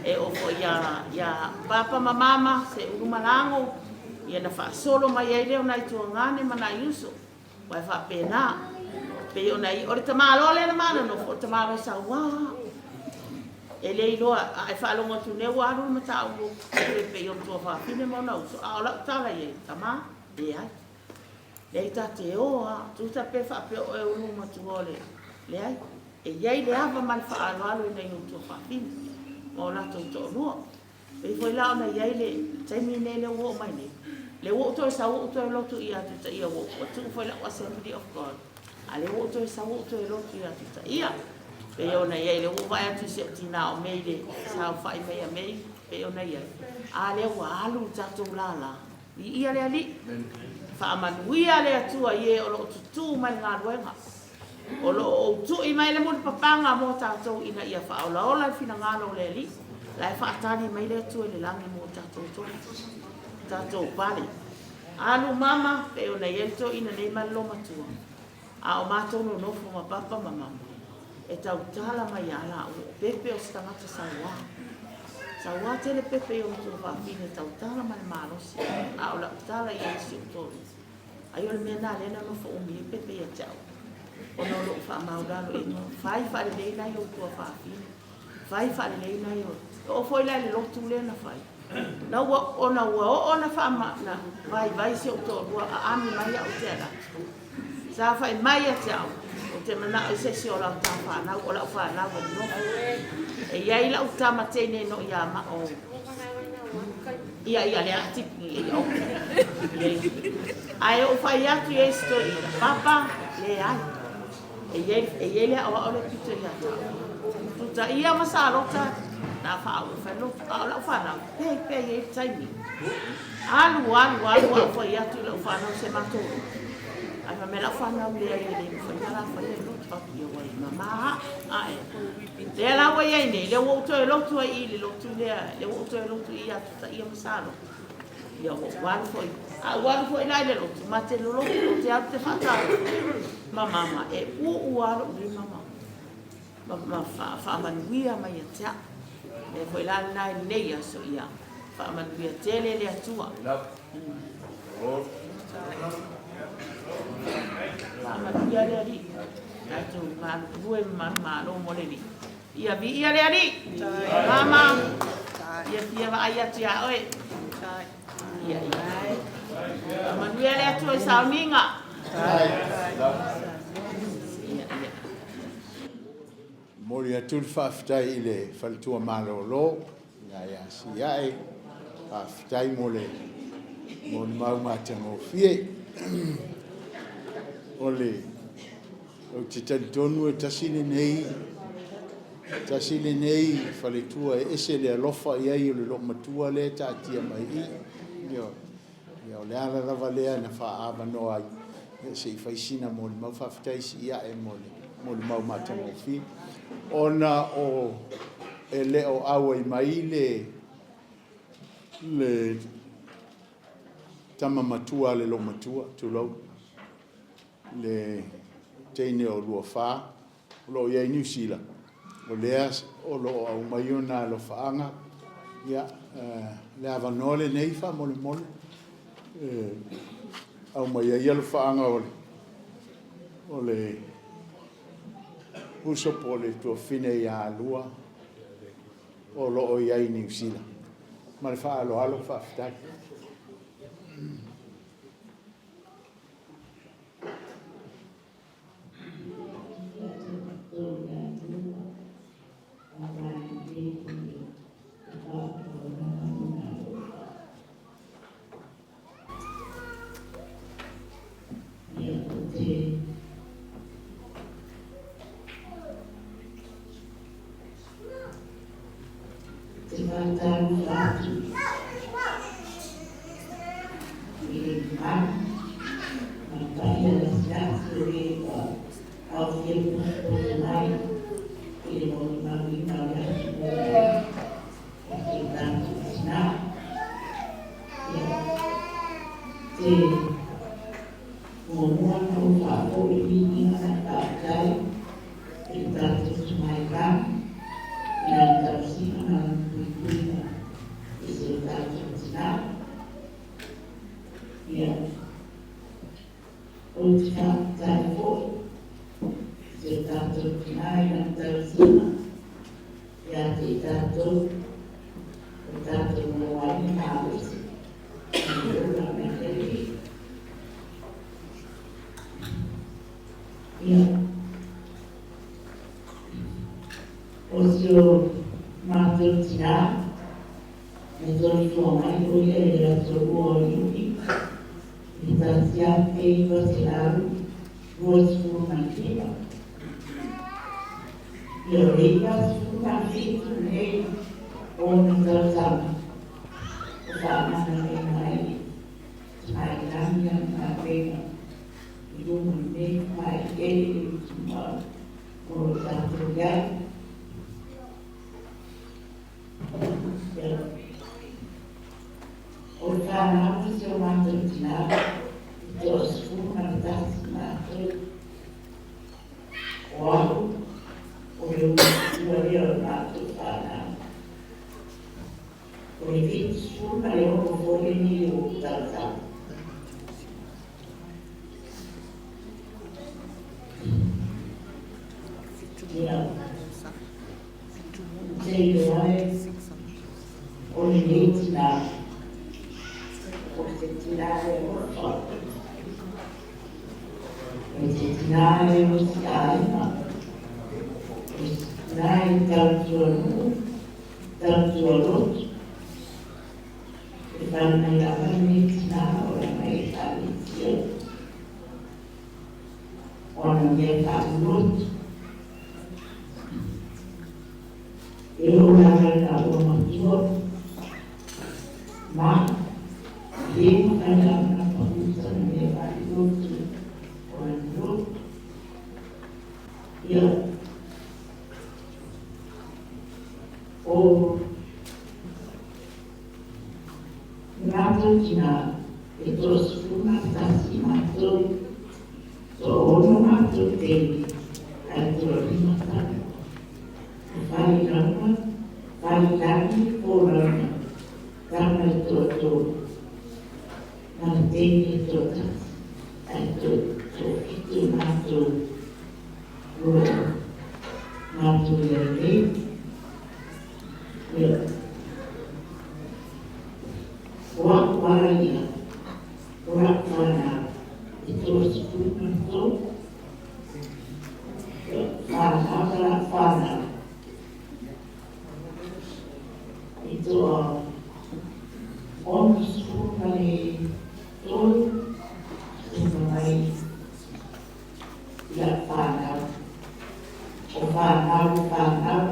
E oo foi ia, ia Papa ma Mama, se ulu ma lago, ia na faasolo mai ai lea o nai tuagane ma nai uso. Ua e faapena. Pei ona i, o le tamaloa lea na ma nonofo, o le tamaloa saua. E le iloa, a e faalogo atu nei ua alu le mataupu o e pei o le tuafafine ma ona uso, a o lau tala i ai, tama, leai. Leai ta te o a, tusa pe faapea oe o lou matua o le, leai. E i ai le ava ma le faaaloalo i nai ou tuafafine ma o latou toalua. Pei foi la ona i ai le taimi lenei lea ua oo mai nei, lea ua ou toe sau ou toe lotu ia Tutaia, ua ua tuu foi lau Assembly of God, a lea ua ou toe sau ou toe lotu ia Tutaia. Pei ona i ai, lea ua ou vaai atu i si ou tinā o Mei le saofai mai a Mei, pei ona i ai, a lea ua alu le tatou lala. Viia le Alii. Faamanuia le Atua i e o lo o tutū mai le galuega. O lo o ou tui mai le mulipapaga mo tatou ina ia faaolaola le finagalo o le Alii, la e faatali mai le Atua i le lagi mo tatou tofi, tatou pale. Alu mama, pei ona i ai le toeaina nei ma le loomatua, a o matou nonofo ma papa ma mama, e tautala mai ia laua, o Pepe o se tagata sauā. Sauā tele Pepe i ona tuafafine, tautala ma le malosi, a o lau tala ia i si ou toeaina. Ai o le mea lena lea na nofo umi ai Pepe ia te au, ona o lou faamaulalo i ai, fai faalelei nai ou tuafafine, fai faalelei nai ou... E oo foi la i le lotu lea na fai, na ua, ona ua oo na faama, na vaivai si ou toalua, aami mai au te alu atu. Sa fai mai ia te au, ou te manao i se isi o lau ta fanau, o lau fanau e nofo. E i ai lau tama teine no ia ma o ia ia le ati ia ia o. Ae ou fai atu i isi toeaina, papa, leai. E i ai, e i ai le aoao le pito ia te au. Tutaia ma Salota, na faauu e fai lotu, a o lau fanau, pei, pei e i ai le taimi. Alu, alu, alu, a ou fai atu i lau fanau se matou lotu. Ae fai mai lau fanau, leai e le mafai ona la faia le lotu. Fai atu, ia ua mama a, ae. Lea la ua i ai nei, lea ua ou toe lotu ai i le lotu lea, lea ua ou toe lotu i ia Tutaia ma Salota. Ia ua ou alu foi, a ou alu foi la i le lotu, ma te lolotu, ou te alu te faatalofa ma mama, e uu lava lou lima ma, ma, ma faamanuia mai ia te au. Lea foi la lena i lenei aso, ia faamanuia tele le Atua. Faamanuia le Alii. Tatou galulue ma manumalo mo le Alii. Ia viia le Alii. Mama, ia fia vaai atu ia oe. Ia, ia. Faamanuia le Atua i sauniga. Ia, ia. Momoli atu le faafetai i le faletua malolo ia ia Siae, faafetai mo le molimau matagofie. O le, ou te talitonu e tasi lenei Tasi lenei faletua e ese le alofa i ai o le loomatua lea e taatia mai i i. Ioe. Ia o le ala lava lea na faaavanoa ai se i fai sina molimau. Faafetai siiae mo le molimau matagofie. Ona o e le o auai mai le tama matua a le loomatua, tulou, le teine o Luafa o lo o i ai i Niu Sila, o lea o lo o aumai ona alofaaga. Ia, le avanoa lenei faamolemole e aumai ai alofaaga o le uso po o le tuafafine ia Lua o lo o i ai i Niu Sila. Ma le faaaloalo faafetai. Te faatalofa atu i le mamalu ma le paia latilati o e ua aofia potopoto mai i le molimauina o le aso molimau o si o tatou tina. Ia, te muamua ona ou faafoi le viiga ma le faafetai i le tatou Tamaitai i lana tausiga ma lana puipuiga i si o tatou tina. Ia, ou te faafetai foi i si o tatou tina i lana tausiga ia te i tatou o tatou maua ai le malosi ma le ola mai le Alii. Ia, o si o matou tina na soifua mai o ia i le aso 2 o Iuni i le 1929. Ia, o le 97 lenei o ona tausaga o faamagaloina ai Tamaitai lana galuega i luga o lenei maeleele utunoa o lo o tatou i ai. Ia, o le fanau a si o matou tina, e 11 matou. O au, o le ulumatua lea o le matou fanau. O le 76 foi lenei o ou tausaga. Ia, ou te iloa ai o lenei tina, o se tina e alofa, o se tina e osi aiga, o se tina e tautua nuu, tautua lotu. E fai mai lava lenei tina o lana ekalesia, o ana mea faalotu. E oo lava ina ua matua, ma e le mafai lava ona pau sana mea faalotu o lana lotu. Ia, o le matou tina e 11 matou, 6 matou teine, ae 5 tama. E fai lauga, fai lagi, folauga, tama e toatolu, ma le teine e toatasi, ae toafitu matou o lo o matou i ai nei. Ia, o au lava ia, o lau fanau e 13. Ia, fanau ma lau fanau e 63 tupu mai i lau fanau. O fanau, fanau.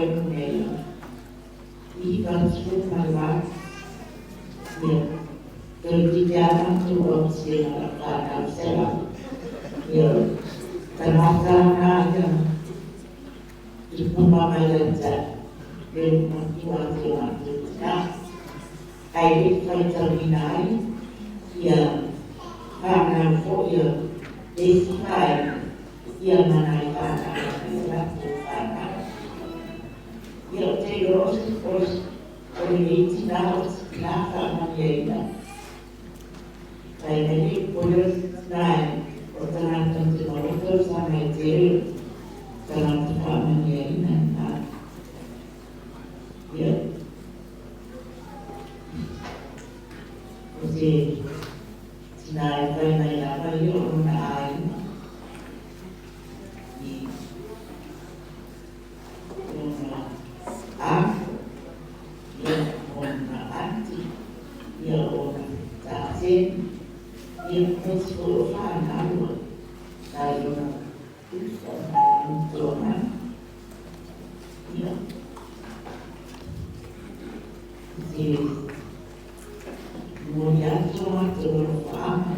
fuainumera 98, ia, toeitiiti lava matou ausia ma lau fanau 100. Ioe, tagata na ia tupu mai ia te au, le matua atu o matou tina. Ae le i faitauina ai ia fanau foi a le isi vaega ia ma nai fanau a nai o latou fanau. Ia ou te iloa o se o lenei tina o se tina faamanuiaina. Ae le i pule o se tina o tagata o te maota o saga e tele o tagata faamanuiaina na. Ia, o te tina e fai mai lava ia o lona aiga i ona afo, ia ona anti, ia ona tateni, ia aemaise foi o fanau nai lona uso nai lona tuamaga. Ia, te momoli atu o matou alofaaga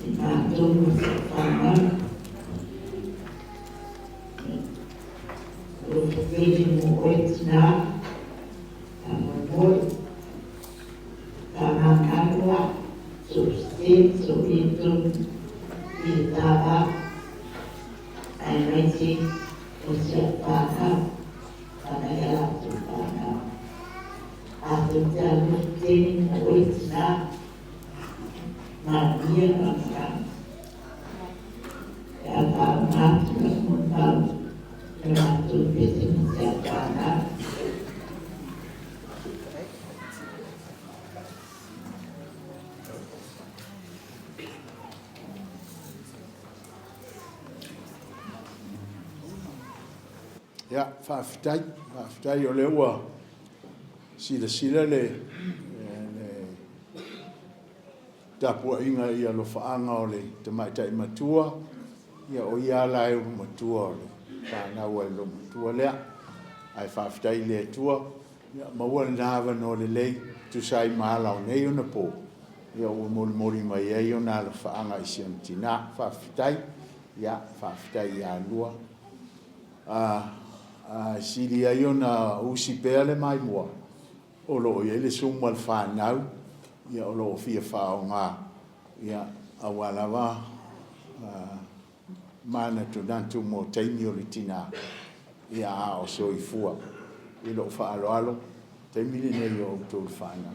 i matou ma si au fanau. Ia, alofa tele mo oe tinā, faamoemoe, faamagalo a, sou sese ma sou le tonu i le ta va, aemaise o si au fanau ma nai a latou fanau. Matou te alofa tele mo oe tinā, manuia lau Pe a faaoga atu lau molimau i le matou pese ma si au fanau. Ia, faafetai, faafetai o lea ua silasila le tapuaiga i alofaaga o le tamaitai matua, ia o ia lava la e ulu matua o le fanau a le loomatua lea. Ae faafetai i le Atua, ia maua lena avanoa lelei e tusa ai ma ala o nei ona po, ia ua molimoli mai ai ona alofaaga i si ona tina. Faafetai, ia faafetai ia lua. A sili ai ona usi pea le maimoa, o lo o i ai le suma a le fanau, ia o lo o fia faaaoga, ia aua lava manatunatu mo taimi o le tina, ia a o soifua. I lou faaaloalo, o le taimi lenei o outou le fanau.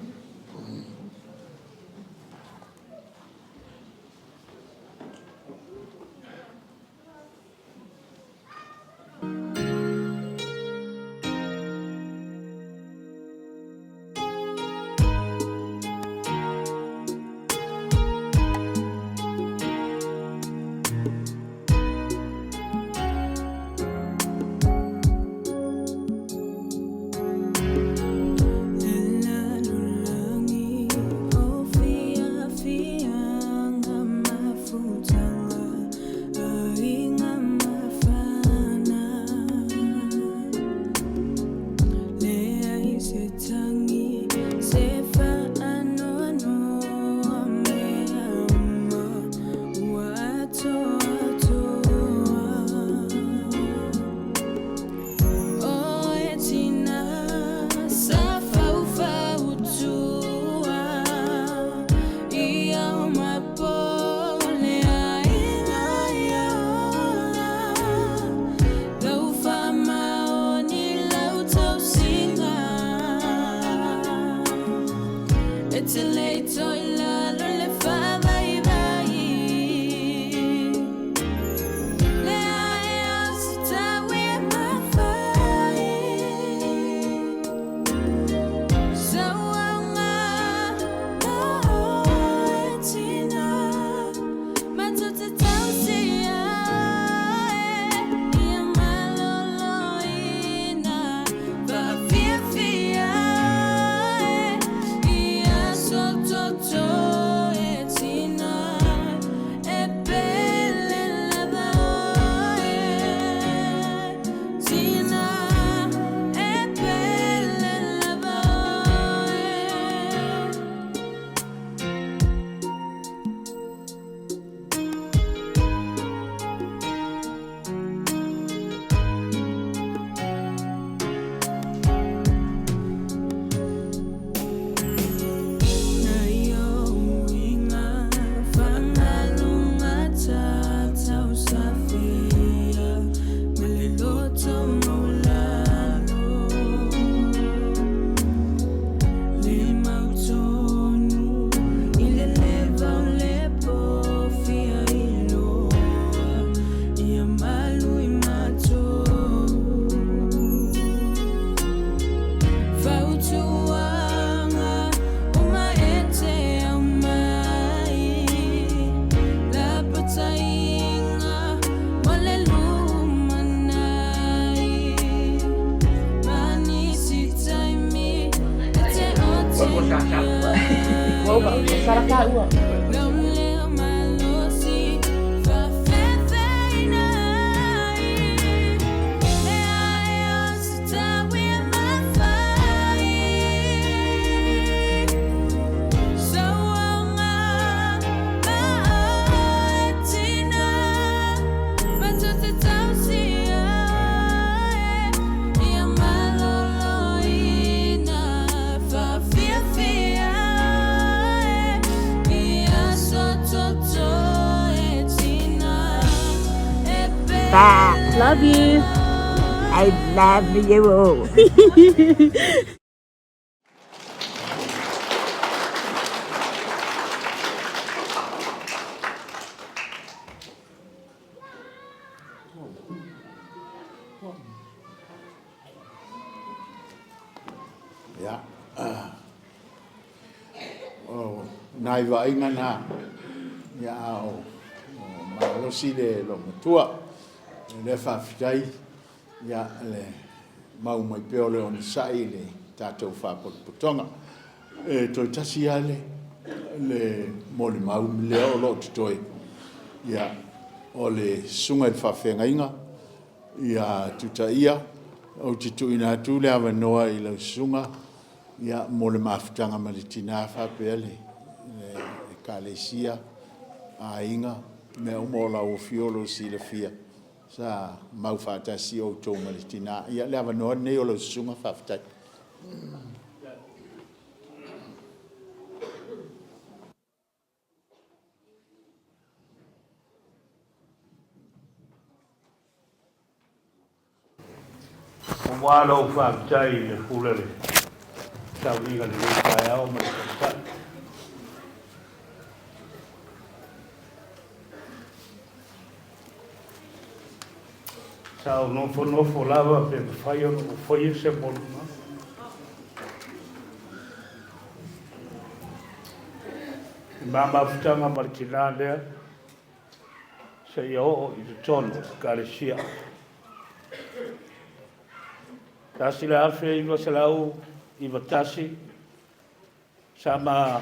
Love you. I love you all. Ia. O nai vaaiga na, ia, a o malosi le loomatua. O lea faafetai, ia, le mau mai pea o le onosai i le tatou Faalapotopotoga. E toe tasi lava le le molimau lea o lo o totoe, ia, o le susuga i le faafeagaiga ia Tutaia. Ou te tuuina atu le avanoa i lau susuga, ia, mo le mafutaga ma le tina faapea le Ekalesia, aiga, mea uma o lau afio o lo o silafia sa mau faatasi outou ma le tina. Ia, le avanoa lenei o lau susuga, faafetai. Aua lou faafetai i le pule o le sauniga i lenei taeao ma le tautai. Sa ou nofonofo lava pe mafai ona ou faia se molimau. I ma mafutaga ma le tinā lea, seia oo i totonu o le Ekalesia. 1991 sa ma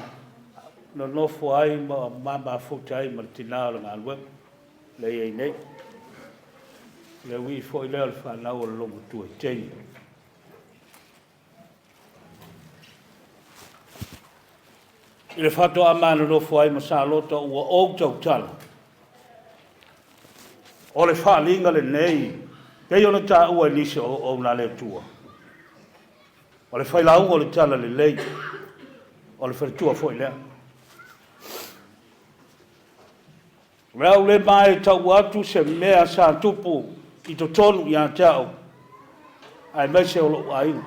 nonofo ai ma ma mafuta ai ma le tinā o le galuega lea e i ai nei. Le uii foi lea o le fanau o le loomatua i teine. I le faatoa ma nonofo ai ma Salota ua ou tautala, o le faaaliga lenei pei ona taua e nisi o auauna a le Atua, o le failauga o le talalelei, o le faletua foi lea. O le a ou le mae tau atu se mea sa tupu i totonu ia te au, aemaise o lou aiga.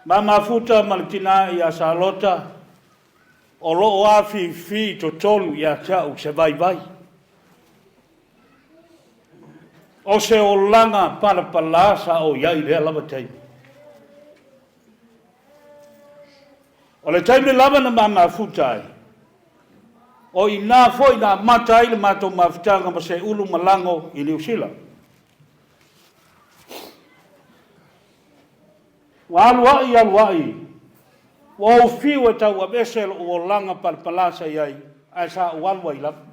Ma mafuta ma le tina ia Salota, o lo o afifi i totonu ia te au se vaivai. O se olaga palapala sa o i ai i lea lava taimi. O le taimi lava na ma mafuta ai, o i ina foi na amata ai le matou mafutaga ma Seulu ma Lago i Niu Sila. Ua alu ai alu ai, ua ou fiu e tauavese lou olaga palapala sa i ai, ae sa ou alu ai lava.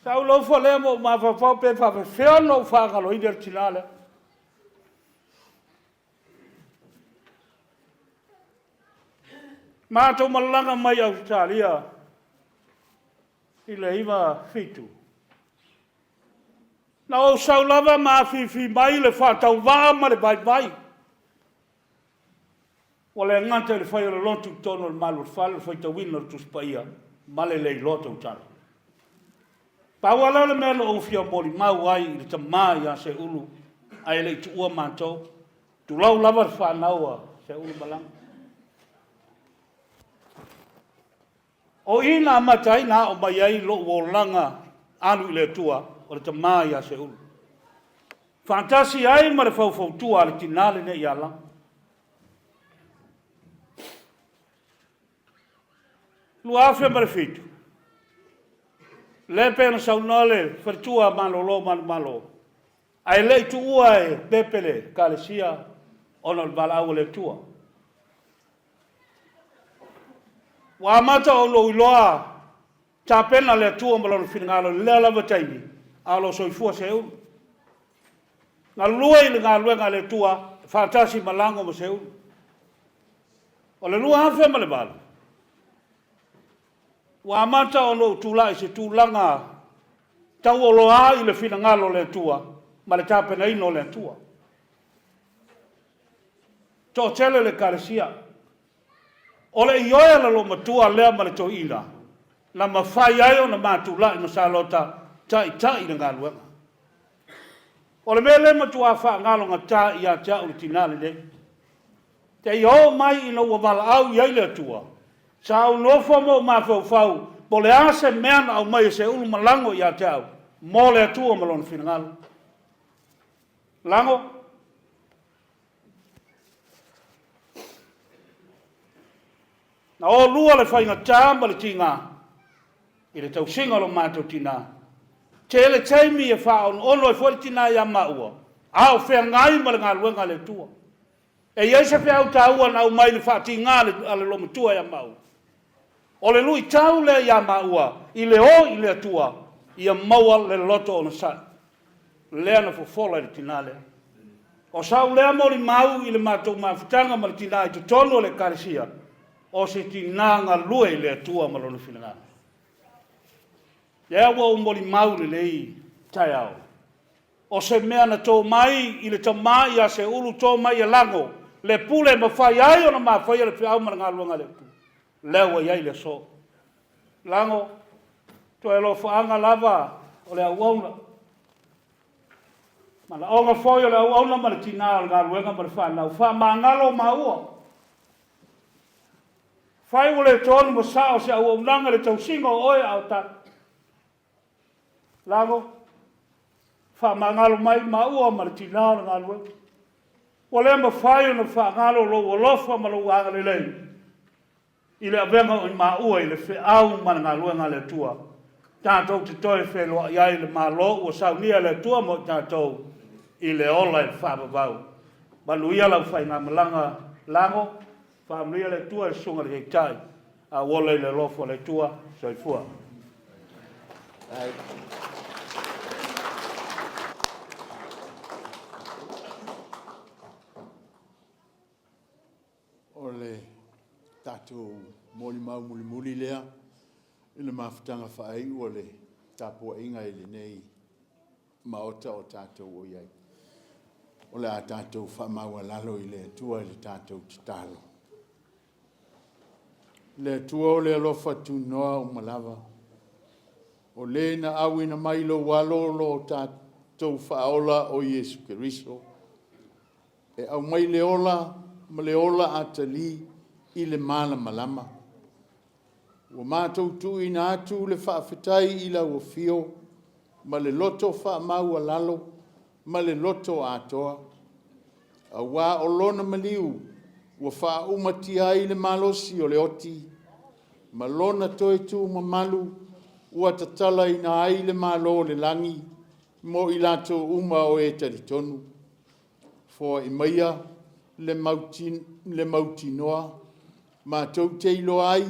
Sa ou nofo lea ma ou mafaufau pe faapefea ona ou faagaloina le tina lea. Matou malaga mai Ausetalia i le 97. Na ou sau lava ma afifi mai le faatauvaa ma le vaivai. Ua le gata i le fai o le lotu i totonu o le malu o le fale, o le faitauina o le Tusi Paia ma le le iloa tautala. Pau lava lea o le mea na ou fia molimau ai i le tama ia Seulu ae le i tuua matou, tulou lava le fanau a Seulu ma Lagi. O i na amata ai ona ao mai ai lou olaga alu i le Atua, o le tama ia Seulu, faatasi ai ma le faufautua a le tina lenei ia Lagi. 2007, lea pei ona saunoa le faletua malolo manumalo. Ae le i tuua e Pepe le Ekalesia ona o le valaau a le Atua. Ua amata ona ou iloa tapena le Atua ma Lona finagalo i lea lava taimi, a o lo o soifua Seiuli. Galulue i le galuega a le Atua faatasi ma Lago ma Seiuli. O le 2008, ua amata ona ou tulai i se tulaga taualoa i le finagalo o le Atua ma le tapenaina o le Atua. Toatele le Ekalesia. O le ioe a le loomatua lea ma le toeaina na mafai ai ona ma tulai ma Salota taitai le galuega. O le mea lea e matua faagalogata ia te au le tina lenei. Seia oo mai ina ua valaau i ai le Atua, sa ou nofo ma ou mafaufau po o le a se mea na aumai e Seulu ma lago ia te au mo le Atua ma Lona finagalo. Lago. Na olua le faigata ma le tiga i le tausiga o lo matou tina. Tele taimi e faaonoono ai foi le tina ia maua, a o feagai ma le galuega a le Atua. E i ai se feau taua na aumai i le faatiga a le loomatua ia maua. O le luitau lea ia maua i le o i le Atua ia maua le loto onosai. Lea na fofola i le tina lea. O sau lea molimau i le matou mafutaga ma le tina i totonu o le Ekalesia, o se tina galue i le Atua ma Lona finagalo. Lea ua ou molimau i lenei taeao, o se mea na to mai i le tama ia Seulu to mai ia Lago le pule e mafai ai ona mafaia le feau ma le galuega a le Atua. Lea ua i ai le aso. Lago, toe alofaaga lava o le auauna. Manaoga foi o le auauna ma le tina o le galuega ma le fanau. Faamagalo maua. Fai ua le tonu ma sao se auaunaga i le tausiga o oe a o ta. Lago, faamagalo mai maua ma le tina o le galuega. Ua le mafai ona faagalo lou alofa ma lou agalelei i le avega o i maua i le feau ma le galuega a le Atua, tatou te toe feiloai ai i le Malo ua saunia e le Atua mo i tatou i le ola i le faavavau. Manuia lau faigamalaga lago, faamanuia le Atua i le Susuga i le Taitai, a ua ola i le alofa o le Atua. Soifua. O le tatou molimau mulimuli lea i le mafutaga faaiu o le tapuaiga i lenei Maota o tatou o i ai. O le a tatou faamaualalo i le Atua i le tatou tatalo. Le Atua o le alofa tunoa uma lava, o le na auina mai lou alo lo tatou faaola o Iesu Keriso, E aumai le ola ma le ola atalii i le malamalama. Ua matou tuuina atu le faafetai i lau afio ma le loto faamaualalo ma le loto atoa, aua o lona maliu ua faaumatia ai le malosi o le oti, ma lona toe tu mamalu ua tatalaina ai le Malo o le lagi mo i latou uma o e talitonu. Foai maia le le mautinoa matou te iloa ai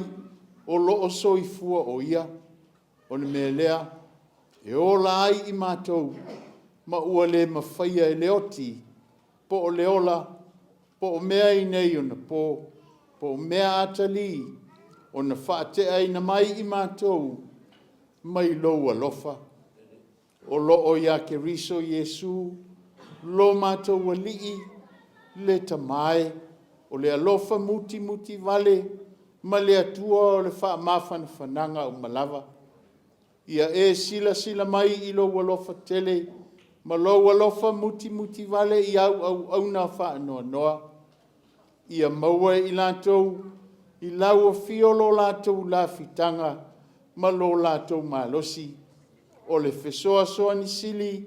o lo o soifua o Ia. O le mea lea e ola ai i matou ma ua le mafaia e le oti po o le ola po o mea i nei ona po, po o mea atalii ona faateaina mai i matou mai lou alofa. O lo o ia Keriso Iesu lo matou Alii, le Tama e, o le alofa mutimutivale ma le Atua o le faamafanafanaga uma lava. Ia e silasila mai i lou alofa tele ma lou alofa mutimutivale i au auauna faanoanoa, ia maua e i latou i lau afio lo latou lafitaga ma lo latou malosi, o le fesoasoani sili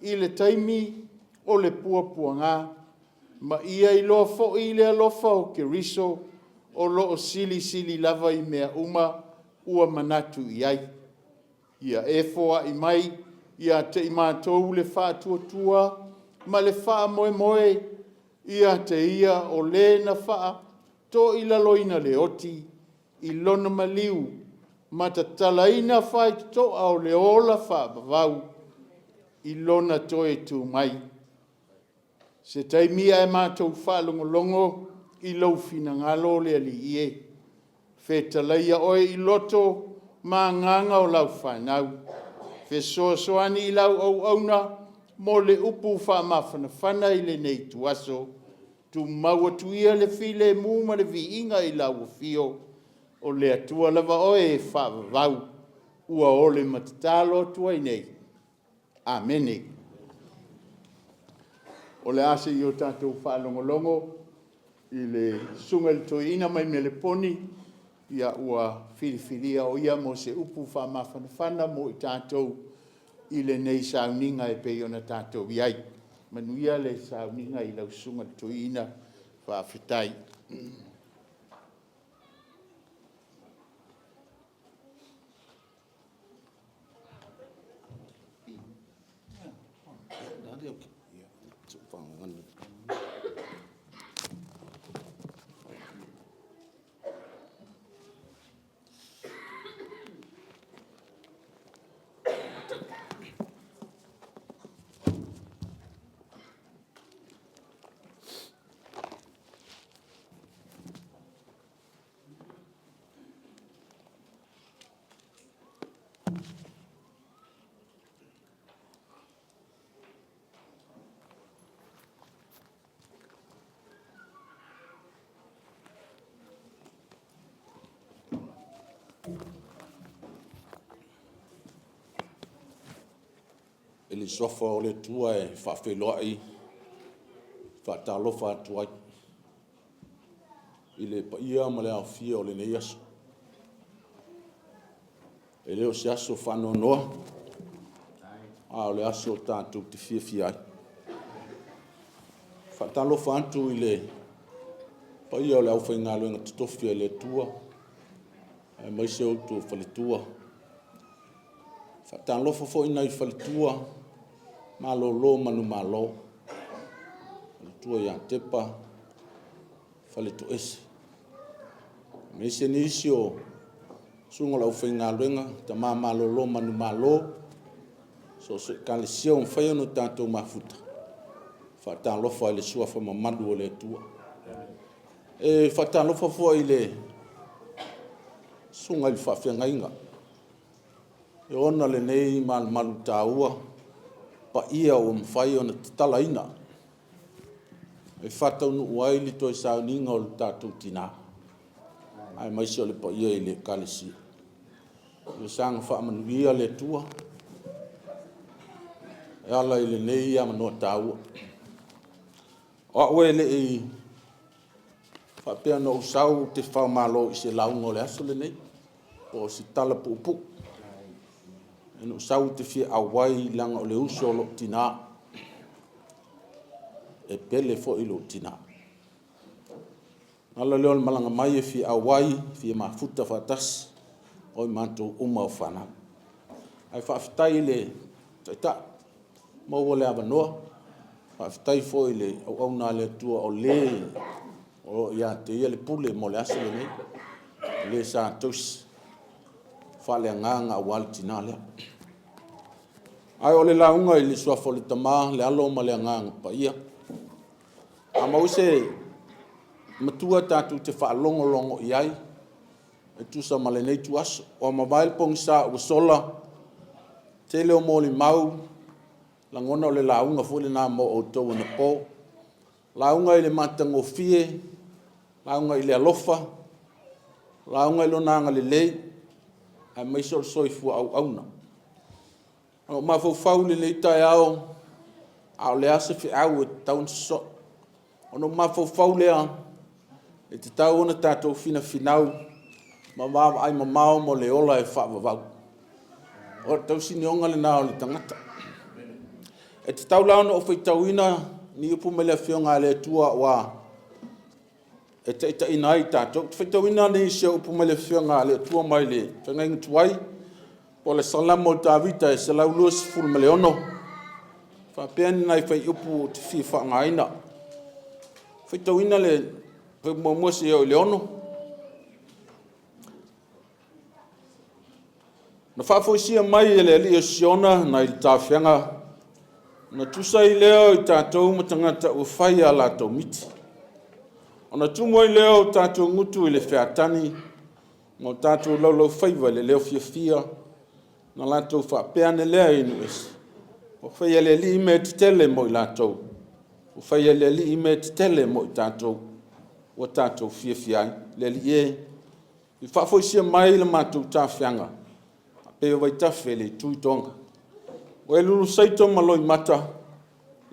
i le taimi o le puapuaga, ma ia iloa foi le alofa o Keriso o lo o silisili lava i mea uma ua manatu i ai. Ia e foai mai Ia te i matou le faatuatua ma le faamoemoe ia te Ia o Le na faatoilaloina le oti i lona maliu ma tatalaina faitotoa o le ola faavavau i Lona toe tu mai. Se taimi ae matou faalogologo i lou finagalo le Alii e, fetalaia oe i loto ma agaga o lau fanau. Fesoasoani i lau auauna mo le upu faamafanafana i lenei ituaso. Tumau atu ia le filemu ma le viiga i lau afio, o le Atua lava oe e faavavau. Ua ole ma tatalo atu ai nei. Amene. O le a se i o tatou faalogologo i le susuga i le toeaina mai Meleponi, ua filifilia o ia mo se upu faamafanafana mo i tatou i lenei sauniga e pei ona tatou i ai. Manuia le sauniga i lau susuga i le toeaina, faafetai. I le Suafa o le Atua e faafeiloai, faatalofa atu ai i le paia ma le aofia o lenei aso. E le o se aso faanoanoa, a o le aso tatou te fiafia ai. E faatalofa atu i le paia o le aufaigaluega totofi a le Atua, aemaise outou faletua. Faatalofa foi i nai faletua malolo manumalo, faletua ia Tepa, Faletoese, aemaise nisi o susuga i le aufaigaluega, tama malolo manumalo, so o se ekalesia ua mafai ona tatou mafuta, faatalofa i le suafa mamalu o le Atua. E faatalofa foi i le susuga i le faafeagaiga e ona lenei malumalu taua, paia ua mafai ona tatalaina e faataunuu ai le toe sauniga o le tatou tina, aemaise o le paia i le Ekalesia. Ia saga faamanuia le Atua e ala i lenei avanoa taua. O au e le i faapea na ou sau ou te faamalo i se lauga o le aso lenei, po o se tala puupuu. Na ou sau ou te fia auai leaga o le uso a lou tina, e pele foi i lou tina. O le ala lea o le malaga mai e fia auai, e fia mafuta faatasi o i matou uma o fanau. Ae faafetai i le Taitai, ua maua le avanoa. Faafetai foi i le auauna a le Atua o le o lo o ia te ia le pule mo le aso lenei, o le sa tausi faaleagaga aua le tina lea. Ae o le lauga i le suafa o le Tama, le Alo ma le Agaga Paia. A maua se matua tatou te faalogologo i ai e tusa ma lenei ituaso. Ua mavae le pogisa ua sola, tele o molimau, lagona o le lauga foi lena mo outou anapo. Lauga i le matagofie, lauga i le alofa, lauga i Lona agalelei aemaise o le soifua auauna. Na ou mafaufau i lenei taeao, a o le a se feau e tatau ona sosoo. Ona ou mafaufau lea, e tatau ona tatou finafinau ma vaavaai mamao mo le ola e faavavau. O le tausinioga lena o le tagata. E tatau la ona ou faitauina ni upu mai le Afioga a le Atua aua e taitaiina ai i tatou. Ou te faitauina nisi o upu mai le Afioga a le Atua mai le Feagaiga Tuai. Po o le Salamo o Tavita e 126, faapea ni nai fuaiupu ou te fia faaaogaina. Faitauina le fuaiupu muamua seia oo i le 6. Na faafoisia mai e le Alii o Siona nai le tafeaga, ona tusa ai lea o i tatou ma tagata ua fai a latou miti. Ona tumu ai lea o tatou gutu i le featani, ma o tatou laulaufaiva i le leo fiafia, na latou faapea ane lea i nuu ese, ua faia e le Alii mea tetele mo i latou, ua faia e le Alii mea tetele mo i tatou, ua tatou fiafia ai. Le Alii e, ia faafoisia mai le matou tafeaga, pei o vaitafe i le itu i Toga. Ua e lulu saito ma loimata,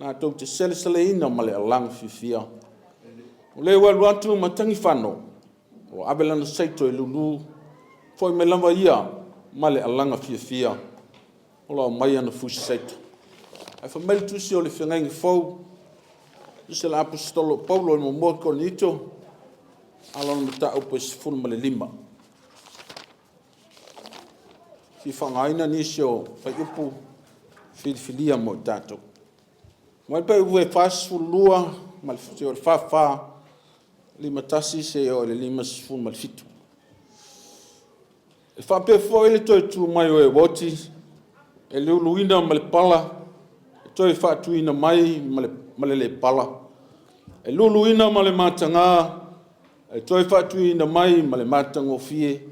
latou te seleseleina ma le alaga fiafia. O le ua alu atu ma tagifano, ua ave lana saito e lulu, foi mai lava ia ma le alaga fiafia, o lo o aumai ana fusi saito. Ae fai mai le tusi o le Feagaiga Fou, tusi a le Aposetolo o Paulo i le muamua Korinito, ala o le mataupu e 15. Fia faaaogaina nisi o fuaiupu filifilia mo i tatou. Mai le fuaiupu e 42 ma le 44, 51 seia oo i le 57. E faapea foi le toe tu mai o e ua oti, e luluina ma le pala, e toe faatuina mai ma le lē pala, e luluina ma le mataga, e toe faatuina mai ma le matagofie,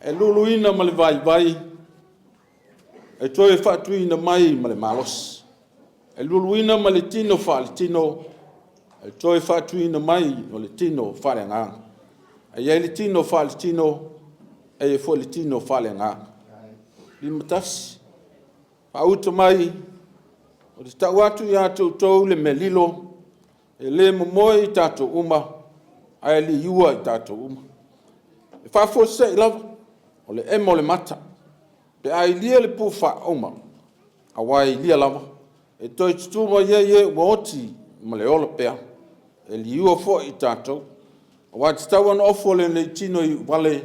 e luluina ma le vaivai, e toe faatuina mai ma le malosi, e luluina ma le tino faale-tino, e toe faatuina mai o le tino faale-agaga. E i ai le tino faale-tino, e i ai foi le tino faale-agaga. 51, faauta mai, ou te tau atu ia te outou le mea lilo, e le momoe i tatou uma, ae liua i tatou uma. E faafuasei lava, o le ema o le mata, pe a ilia le pu faauma, aua e ilia lava, e toe tutu mai ai e ua oti ma le ola pea, e liua foi i tatou. Aua e tatau ona ofo lenei tino iuvale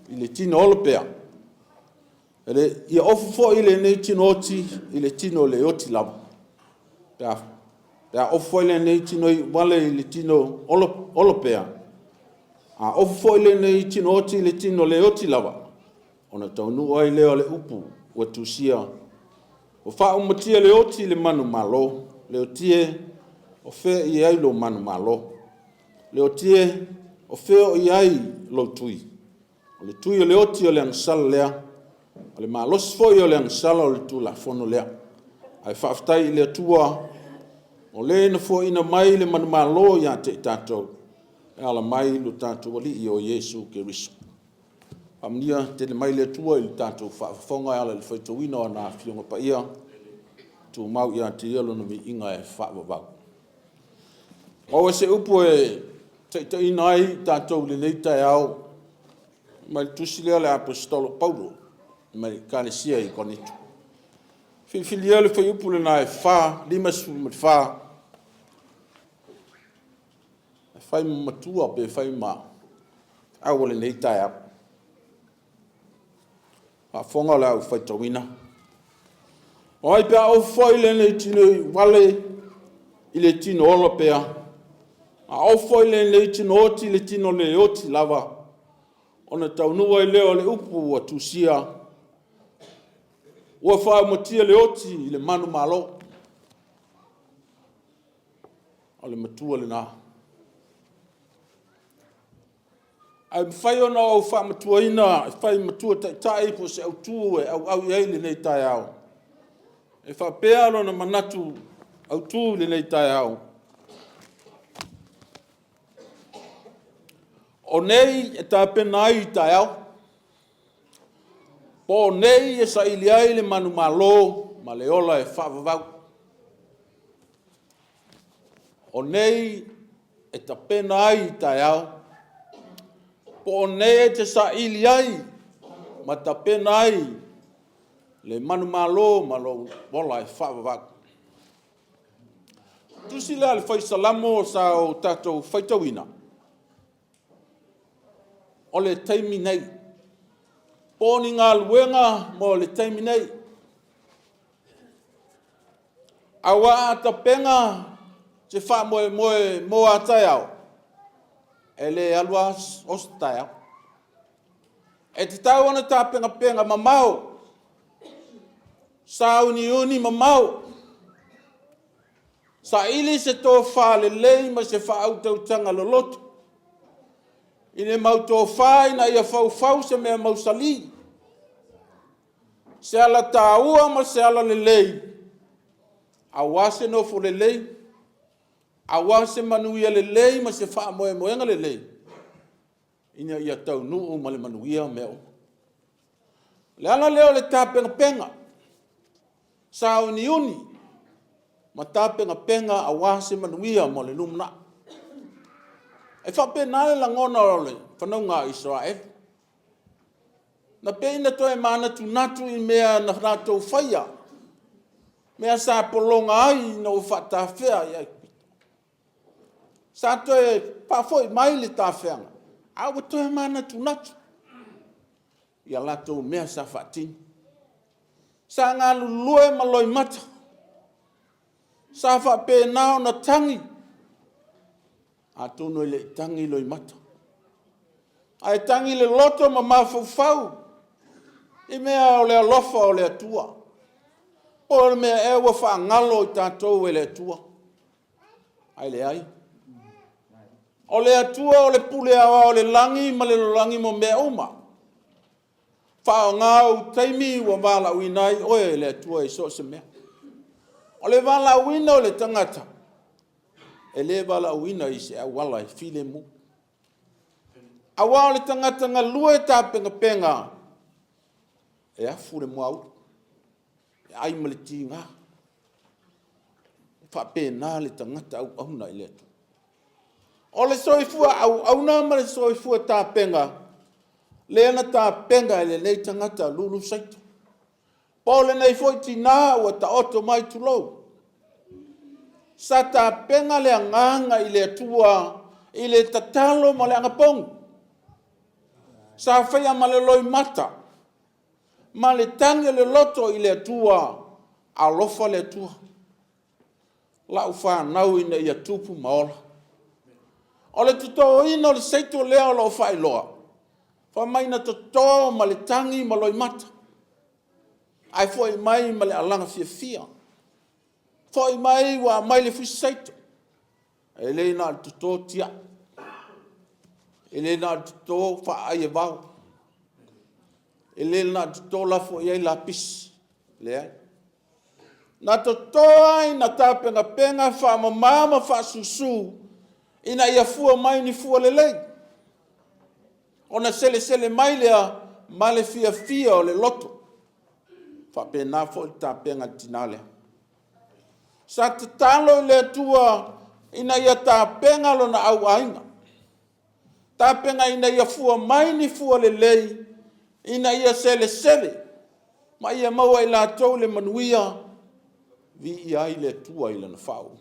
i le tino ola pea, ia ofo foi lenei tino oti i le tino le oti lava. Pe a ofo foi lenei tino iuvale i le tino ola pea, a ofo foi lenei tino oti i le tino le oti lava, ona taunuu ai lea o le upu ua tusia, ua faaumatia le oti i le manumalo, le oti e, o fea o i ai lou manumalo? Le oti e, o fea o i ai lou tui? O le tui o le oti o le agasala lea, o le malosi foi o le agasala o le Tulafono lea. Ae faafetai i le Atua o le na foaiina mai le manumalo ia te i tatou, e ala mai i lo tatou Alii o Iesu Keriso. Faamanuia tele mai le Atua i le tatou faafofoga e ala i le faitauina o ana Afioga Paia, tumau ia te Ia lona viiga e faavavau. Maua se upu e taitaiina ai tatou i lenei taeao mai le tusi lea a le Aposetolo Paulo mai le Ekalesia i Korinito. Filifilia le fuaiupu lena e 4, 54, e fai ma matua pe fai ma au o lenei taeao. Faafofoga o le au faitauina. O ai pe a oo foi lenei tino iuvale i le tino ola pea, a oo foi lenei tino oti i le tino le oti lava, ona taunuu ai lea o le upu ua tusia, ua faaumatia le oti i le manumalo. O le matua lena. Ae mafai ona ou faamatuaina e fai matua taitai po o se autu e auau i ai lenei taeao. E faapea lona manatu autu i lenei taeao, o nei e tapena ai taeao, po o nei e saili ai le manumalo ma le ola e faavavau. O nei e tapena ai taeao, po o nei e te saili ai ma tapena ai le manumalo ma lou ola e faavavau. Tusi lea a le Fai Salamo sa o tatou faitauina, o le taimi nei. Po o ni galuega mo le taimi nei. Aua a tapena se faamoemoe mo a taeao, e le alu lava o se taeao. E tatau ona tapenapena mamao, sauniuni mamao, saili se tofa lelei ma se faautautaga loloto i le mau tofa ina ia faufau se mea mausali, se alataua ma se alalelei, aua se nofo lelei, aua se manuia lelei ma se faamoemoega lelei ina ia taunuu ma le manuia mea uma. O le ala lea o le tapenapena, sauniuni ma tapenapena aua se manuia mo le lumanai. E faapena le lagona o le fanauga a Isaraelu. Na pei na toe manatunatu i mea na latou faia, mea sa pologa ai ina ua faatafea i Aikupito. Sa toe faafoi mai le tafeaga, a ua toe manatunatu i a latou mea sa faatino. Sa galulue ma loimata, sa faapena ona tagi, atonu e le i tagi loimata, ae tagi le loto ma mafaufau i mea o le alofa o le Atua. Po o le mea ea ua faagalo i tatou e le Atua, ae leai. O le Atua o le pule aoao o le lagi ma le lalolagi ma mea uma. Faaaoga ou taimi ua valaauina ai oe e le Atua i so o se mea. O le valaauina o le tagata, e le valaauina i se auala e filemu. Aua o le tagata galue tapenapena, e afu le muaulu, e ai ma le tiga. E faapena le tagata auauna i le Atua. O le soifua auauna ma le soifua tapena, lea na tapena e lenei tagata lulu saito. Po o lenei foi tina ua taoto mai, tulou. Sa tapena le agaga i le Atua i le tatalo ma le anapogi. Sa faia ma le loimata ma le tagi o le loto i le Atua, alofa le Atua, lau fanau ina ia tupu ma ola. O le totoina o le saito lea o lo o faailoa, fai mai na toto ma le tagi ma loimata, ae foi mai ma le alaga fiafia. Foi mai ua aumai le fusi saito. E le na o le toto tiai, e le na o le toto faaai e vao, e le na o le toto lafo i ai lapisi, leai. Na toto ai na tapenapena faamama ma faasusu ina ia fua mai ni fua lelei, ona selesele mai lea ma le fiafia o le loto. Faapena foi le tapena a le tina lea. Sa tatalo i le Atua ina ia tapena lona auaiga, tapena ina ia fua mai ni fua lelei, ina ia selesele ma ia maua e latou le manuia, viia ai le Atua i lana faauu.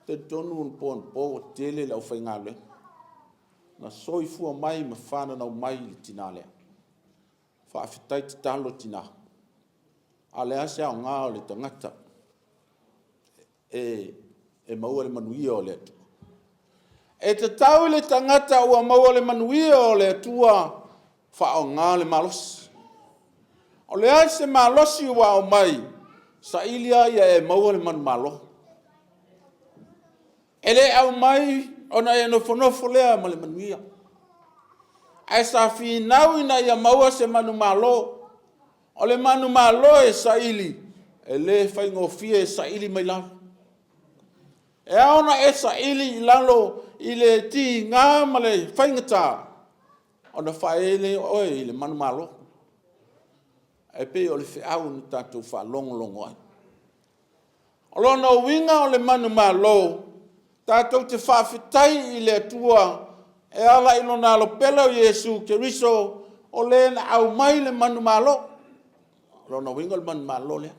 Talitonu o le po anapo ua tele le aufaigaluega na soifua mai ma fananau mai i le tina lea. Faafetai tatalo tina. A o le a se aoga o le tagata e maua le manuia o le Atua? E tatau i le tagata ua maua le manuia o le Atua faaaoga le malosi. O le a se malosi ua aumai, saili lava ia e maua le manumalo. E le aumai ona e nofonofo lea ma le manuia, ae sa finau ina ia maua se manumalo. O le manumalo e saili, e le faigofie e saili mai lalo. E ao ona e saili i lalo i le tiga ma le faigata, ona faaee lea o oe i le manumalo. E pei o le feau na tatou faalogologo ai. O lona uiga o le manumalo, tatou te faafetai i le Atua e ala i lona alo pele o Iesu Keriso o le na aumai le manumalo. O lona uiga o le manumalo lea.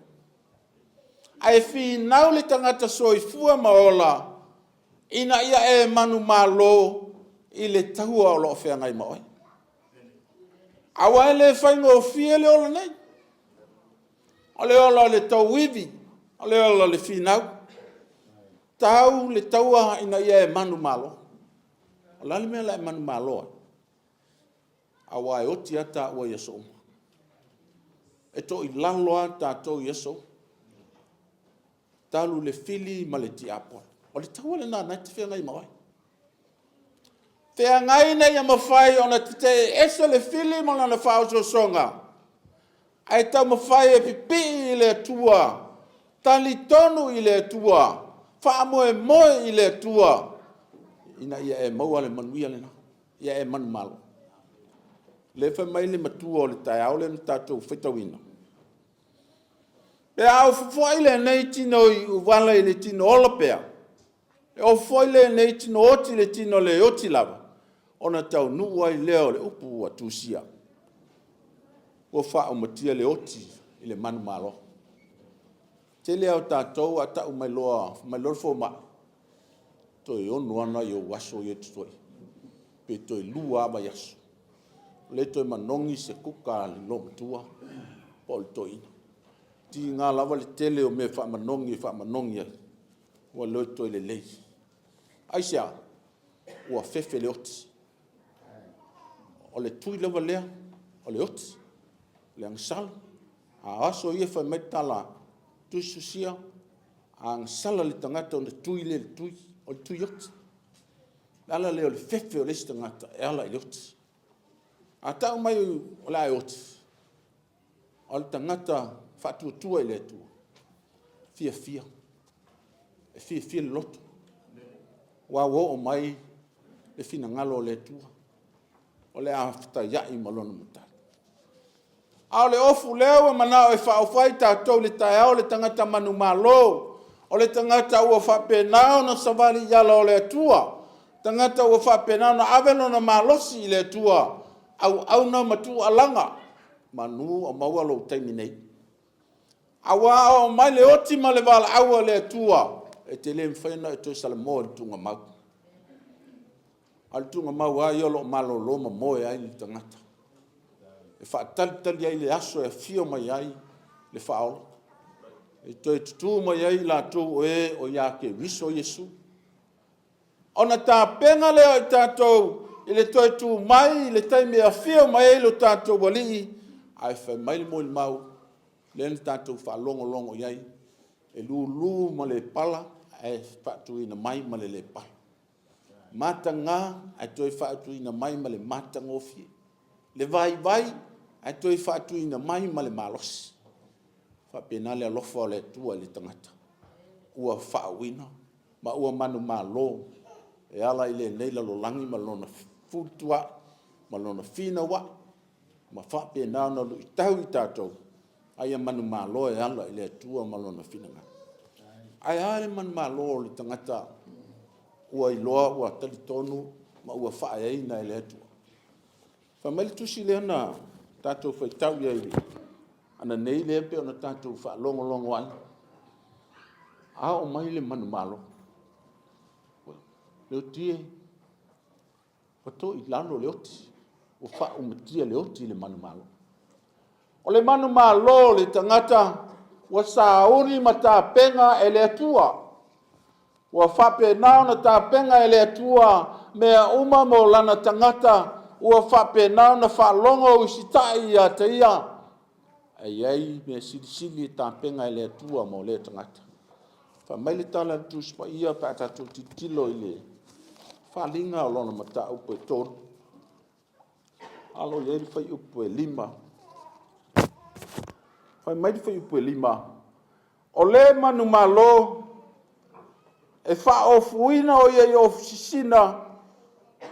Ae finau le tagata soifua ma ola ina ia e manumalo i le taua o lo o feagai ma oe. Aua e le faigofie le ola nei. O le ola o le tauivi, o le ola o le finau. Tau le taua ina ia e manumalo. O le a le mea o le a e manumalo ai? Aua e oti lava taua i aso uma. E toilalo lava tatou i aso uma. Talu le fili ma le tiapolo. O le taua lena o lena e te feagai ma oe. Feagai ina ia mafai ona tetee ese le fili ma lona faaosoosoga, ae taumafai e pipii i le Atua, talitonu i le Atua, faamoemoe i le Atua, ina ia e maua le manuia lena, ia e manumalo. Lea fai mai le matua o le taeao lea na tatou faitauina, pe a ofu foi lenei tino iuvala i le tino ola pea, E ofu foi lenei tino oti i le tino le oti lava, ona taunuu ai lea o le upu ua tusia, ua faaumatia le oti i le manumalo. Tele lava o tatou a tau mai loa, fai mai loa le fomai, toe ono lava nai ou aso ia e totoe, pe toe 2 lava vaiaso, le toe manogi se kuka a le loomatua po o le toeaina. E tiga lava le tele o mea faamanogi e faamanogi ai, ua le toe lelei. Aisea? Ua fefe le oti. O le tui lava lea o le oti, o le agasala. A o aso ia fai mai le tala tusitusia, a agasala le tagata ona tui lea i le tui, o le tui oti. O le ala lea o le fefe o le isi tagata e ala i le oti. A tau mai o le a e oti, o le tagata faatuatua i le Atua, fiafia, e fiafia le loto, aua ua oo mai le finagalo o le Atua, o le a fetaiai ma lona Matai. A o le ofu lea ua manao e faaofu ai tatou i le taeao, o le tagata manumalo, o le tagata ua faapena ona savali i ala o le Atua, tagata ua faapena ona ave lona malosi i le Atua, auauna ma tuualaga, manu o maua lou taimi nei. Aua a oo mai le oti ma le valaau a le Atua, e te le mafai ona e toe salamo i le tuugamau. A o le tuugamau lava ia o lo o malolo ma moe ai le tagata, e faatalitali ai i le aso e afio mai ai le Faaola, e toe tutu mai ai i latou o e o ia Keriso Iesu. Ona tapena lea o i tatou i le toe tu mai i le taimi e afio mai ai lo tatou Alii, ae fai mai le molimau lea na tatou faalogologo i ai, e lulu ma le pala ae faatuina mai ma le le pala. Mataga ae toe faatuina mai ma le matagofie. Le vaivai ae toe faatuina mai ma le malosi. E faapena le alofa o le Atua i le tagata ua faauuina ma ua manumalo e ala i lenei lalolagi ma lona fefulituaai ma lona finauai ma faapena ona luitau i tatou, a ia manumalo e ala i le Atua ma Lona finagalo. Ae a le manumalo o le tagata ua iloa ua talitonu ma ua faaeaina e le Atua? Fai mai le tusi lea na tatou faitau i ai ananei lea pei ona tatou faalogologo ai, a oo mai le manumalo, Leotie, ua toilalo le oti, ua faaumatia le oti i le manumalo. O le manumalo o le tagata ua sauni ma tapena e le Atua. Ua faapena ona tapena e le Atua mea uma mo lana tagata, ua faapena ona faalogo usitai ia te ia. E i ai mea silisili e tapena e le Atua mo lea tagata. Fai mai le tala a le Tusi Paia pe a tatou tilotilo i le faaaliga o lona mataupu e 3, alo i ai le fuaiupu e 5. Fai mai le fuaiupu e 5, o le manumalo e faaofuina o ia i ofu sisina,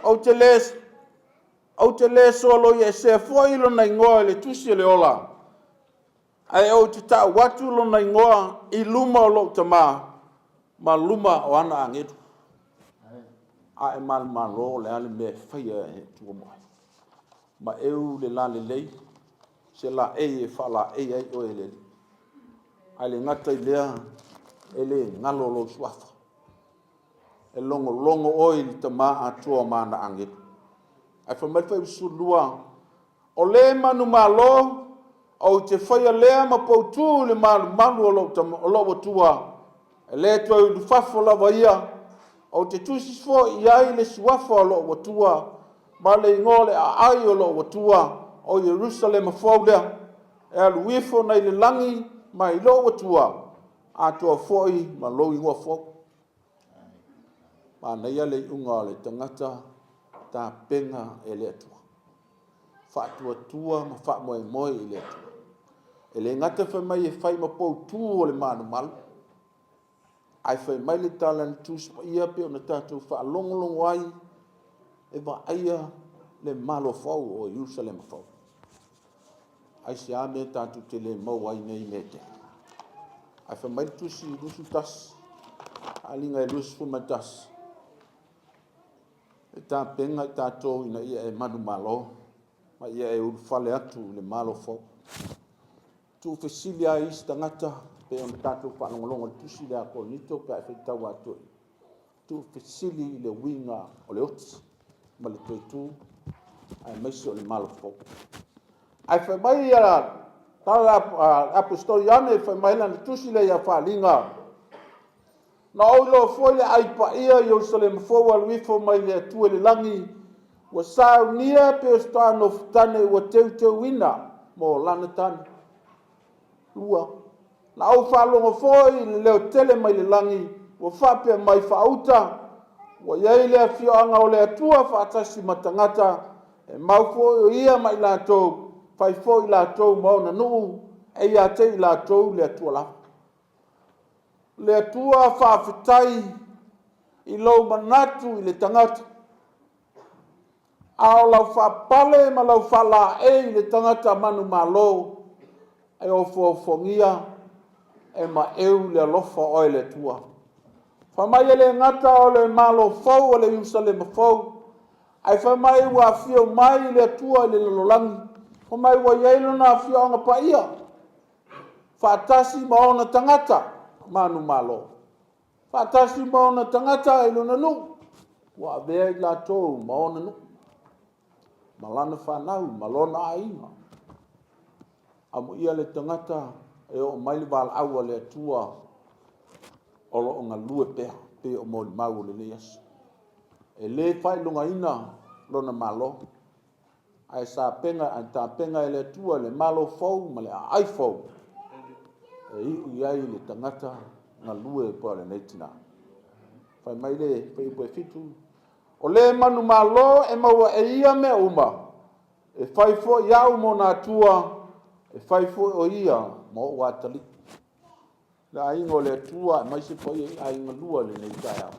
ou te le soloiesea foi lona igoa i le tusi o le ola, ae ou te tau atu lona igoa i luma o lou Tama ma luma o ana agelu. A e manumalo, o le a le mea e faia e Atua mo oe? Maeu le lalelei, se laei e faalaei ai oe e le Alii. Ae le gata i lea, e le galo lou suafa. E logologo oe i le Tama atoa ma ana agelu. Ae fai mai le Fuaiupu 12, O le manumalo, ou te faia lea ma poutū i le malumalu o lou Atua, e le toe ulufafo lava ia, ou te tusi foi i ai le suafa o lou Atua, ma le igoa o le aai o lou Atua, o Ierusalema fou lea, e alu ifo nai le lagi mai lou Atua, atoa foi ma lou igoa fou. Manaia le iuga o le tagata tapena e le Atua. Faatuatua ma faamoemoe i le Atua. E le gata fai mai e fai ma poutu o le malumalu, ae fai mai le tala a le Tusi Paia pei ona tatou faalogologo ai e vaaia le Malo fou o Ierusalema fou. Aisea mea tatou te le maua ai nei mea e tele? Ae fai mai le Tusi 21, faaaliga e 21, e tapena i tatou ina ia e manumalo ma ia e ulufale atu i le Malo fou. Tuufesili ai isi tagata pei ona tatou faalogologo i le tusi lea a Korinito pe a e faitau atoa i tuufesili i le uiga o le oti ma le toe tu aemaise o le Malo fou. Ae fai mai ia tala a Aposetolo Ioane fai mai lana tusi lea ia Faaliga, Na ou iloa foi le aai paia i Ierusalema fou ua alu ifo mai le Atua i le lagi, ua saunia pei o se toa nofotane ua teuteuina mo lana tane. 2. Na ou faalogo foi i le leo tele mai le lagi ua faapea mai, Faauta, ua i ai le afioaga o le Atua faatasi ma tagata, e mau foi o ia ma i latou, fai foi i latou ma ona nuu, e ia te i latou le Atua lava. Le Atua faafetai i lou manatu i le tagata, a o lau faapale ma lau faalaei i le tagata manumalo, e ofoofogia e maeu le alofa o oe le Atua. Fai mai e le gata o le Malo fou o le Ierusalema fou, ae fai mai ua afio mai le Atua i le lalolagi, fai mai ua i ai lona afioaga paia, faatasi ma ona tagata manumalo, faatasi ma ona tagata i lona nuu, ua avea i latou ma ona nuu, ma lana fanau, ma lona aiga. Amuia le tagata e oo mai le valaau a le Atua o lo o galue pea, pei o molimau o lenei aso. E le faailogaina lona Malo, ae sapega, ae tapena e le Atua le Malo fou ma le aai fou e iu i ai le tagata galue pea o lenei tina. Fai mai le fuaiupu e 7, o le manumalo e maua e ia mea uma, e fai foi au ma ona Atua, e fai foi o ia ma ou atalii. Le aiga o le Atua aemaise paia i aiga lua i lenei taeao.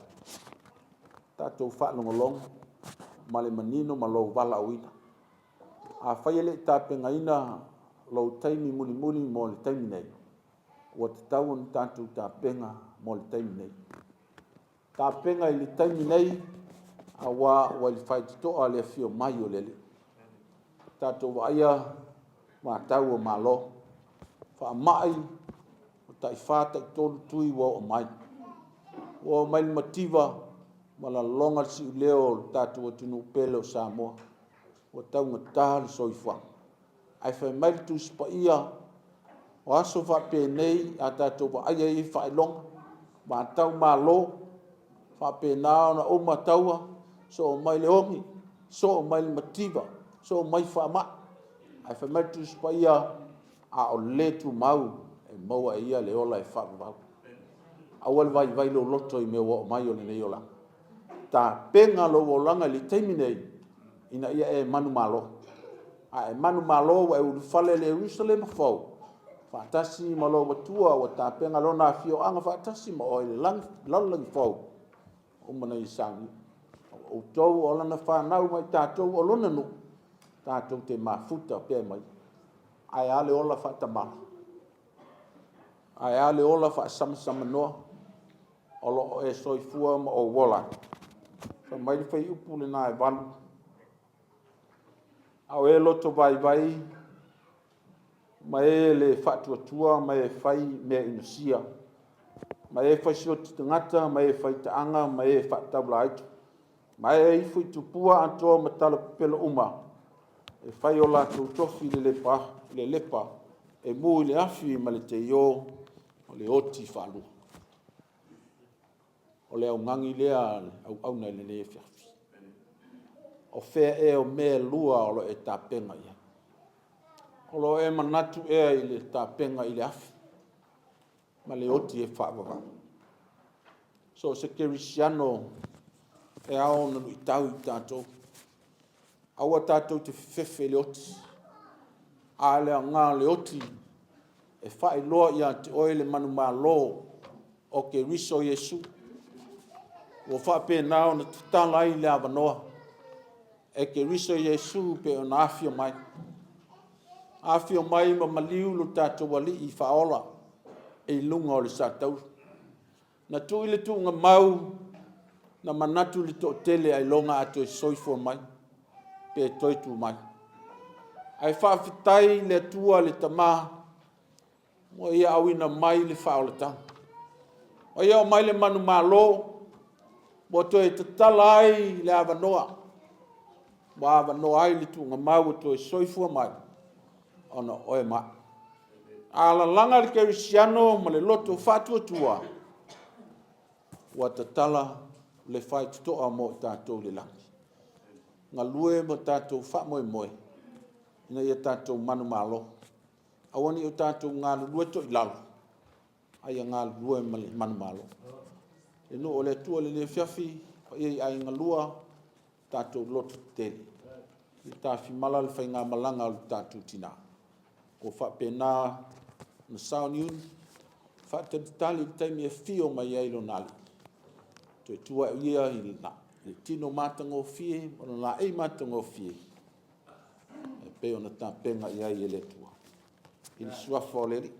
Tatou faalogologo ma le manino ma lou valaauina. Afai e le i tapenaina lou taimi mulimuli mo le taimi nei, ua tatau ona tatou tapena mo le taimi nei. Tapena i le taimi nei, aua ua i le faitotoa le afio mai o le Alii. Tatou vaaia matau o Malo, faamai ua taifa taitolu tui ua oo mai. Ua oo mai le mativa ma laloga le siuleo o le tatou atunuu pele o Samoa. Ua taugata le soifuaga. Ae fai mai le Tusi Paia, o aso faapenei a tatou vaaia ia faailoga, vatau malo, faapena ona uma taua, soo mai le ogi, soo mai le mativa, soo mai faamai. Ae fai mai le Tusi Paia, a o le tumau e maua e ia le ola e faavavau. Aua le vaivai lou loto i mea ua oo mai o lenei olaga. Tapena lou olaga i le taimi nei ina ia e manumalo. A e manumalo ua e ulufale i le Ierusalema fou, faatasi ma lou Atua ua tapena lona afioaga faatasi ma oe i le lalolagi fou, ua uma ona ia saunia. O outou o lana fanau ma i tatou o lona nuu, tatou te mafuta pea ma ia. Ae a le ola faatamala? Ae a le ola faasamasamanoa o lo o e soifua ma ou ola ai? Fai mai le fuaiupu lena e 8, A o e loto vaivai ma e le faatuatua ma e fai mea inosia, ma e fai sioti tagata ma e fai taaga ma e faataula aitu, ma e ifo i tupua atoa ma tala pepelo uma. E fai o latou tofi i le lepa, le lepa e mu i le afi ma le teio o le oti faalua. O le augani lea a le auauna i lenei afiafi. O fea ea o mea e lua o lo o e tapena i ai? O lo o e manatu ea i le tapena i le afi ma le oti e faavavau? So o se kerisiano e ao ona luitau i tatou. Aua tatou te fefefe i le oti, a o le aoga o le oti e faailoa ia te oe le manumalo o Keriso Iesu, ua faapena ona tatala ai le avanoa e Keriso Iesu pei ona afio mai. Afio mai ma maliu lo tatou Alii Faaola i luga o le satauro. Na tuu i le tuugamau, na manatu le toatele ailoga a toe soifua mai pe toe tu mai. Ae faafetai i le Atua le Tama ua ia auina mai le faaolataga. Ua ia aumai le manumalo ua toe tatala ai le avanoa, ua avanoa ai le tuugamau ua toe soifua mai ona o oe ma au. A lalaga le kerisiano ma le loto faatuatua, ua tatala le faitotoa mo i tatou i le lagi. Galue ma tatou faamoemoe ina ia tatou manumalo. Aua ne i o tatou galulue toilalo, a ia galulue ma le manumalo. Le nuu o le Atua i lenei afiafi, paia i aiga lua, tatou loto tetele. Ia tafimala le faigamalaga a lo tatou tina. Ua faapena ona sauniuni, faatalitali i le taimi e afio mai ai lona Alii. Toe tua ia i le tino matagofie ma le laei matagofie e pei ona tapena i ai e le Atua. I le Suafa o le Alii.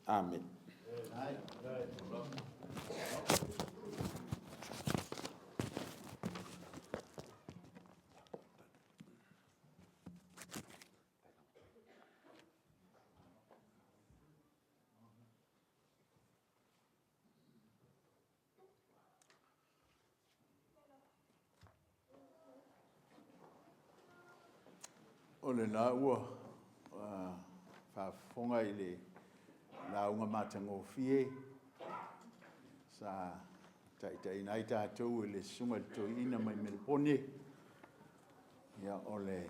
Amene. O lena ua faafofoga i le lauga matagofie sa taitaiina ai tatou e le Susuga i le Toeaina mai Melepone. Ia, o le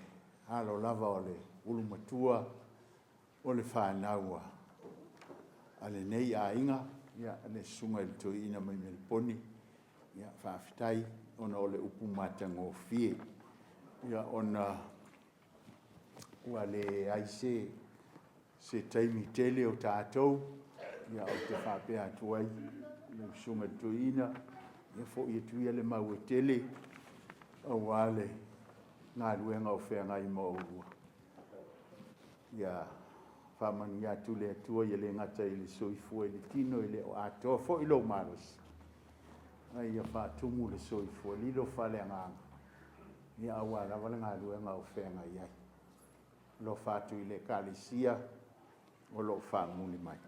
alo lava o le ulumatua o le fanau a lenei aiga, ia, le Susuga i le Toeaina mai Melepone. Ia, faafetai ona o le upu matagofie. Ia, ona ua leai se taimi tele o tatou, ia ou te faapea atu ai lau Susuga i le Toeaina, ia foi atu ia le mau e tele aua le galuega o feagai ma oulua. Ia faamanuia atu le Atua, ia le gata i le soifua i le tino, e le o atoa foi lou malosi, a ia faatumu le soifua lilo faaleagaga, ia aua lava le galuega o feagai ai. Alofa atu i le Ekalesia o lo o faamuli mai.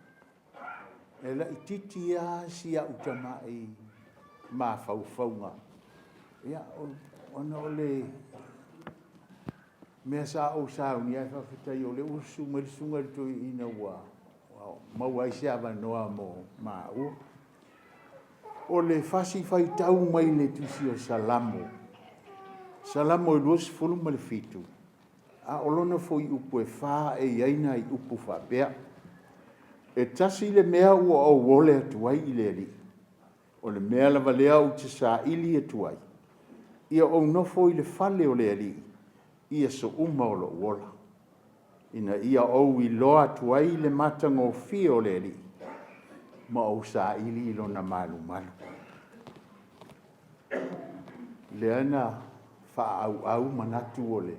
E laitiiti lava si au tamai mafaufauga, ia, ona o le mea sa ou saunia ai, faafetai o lea ua susu mai le susuga i le toeaina ua maua ai se avanoa mo maua. O le fasi faitau mai le tusi o Salamo, Salamo e 27, a o lona fuaiupu e 4 e i ai nai upu faapea, E tasi le mea ua ou ole atu ai i le Alii, o le mea lava lea ou te saili atu ai, ia ou nofo i le fale o le Alii i aso uma o lou ola, ina ia ou iloa atu ai le matagofie o le Alii ma ou saili i lona malumalu. Lea na faaauau manatu o le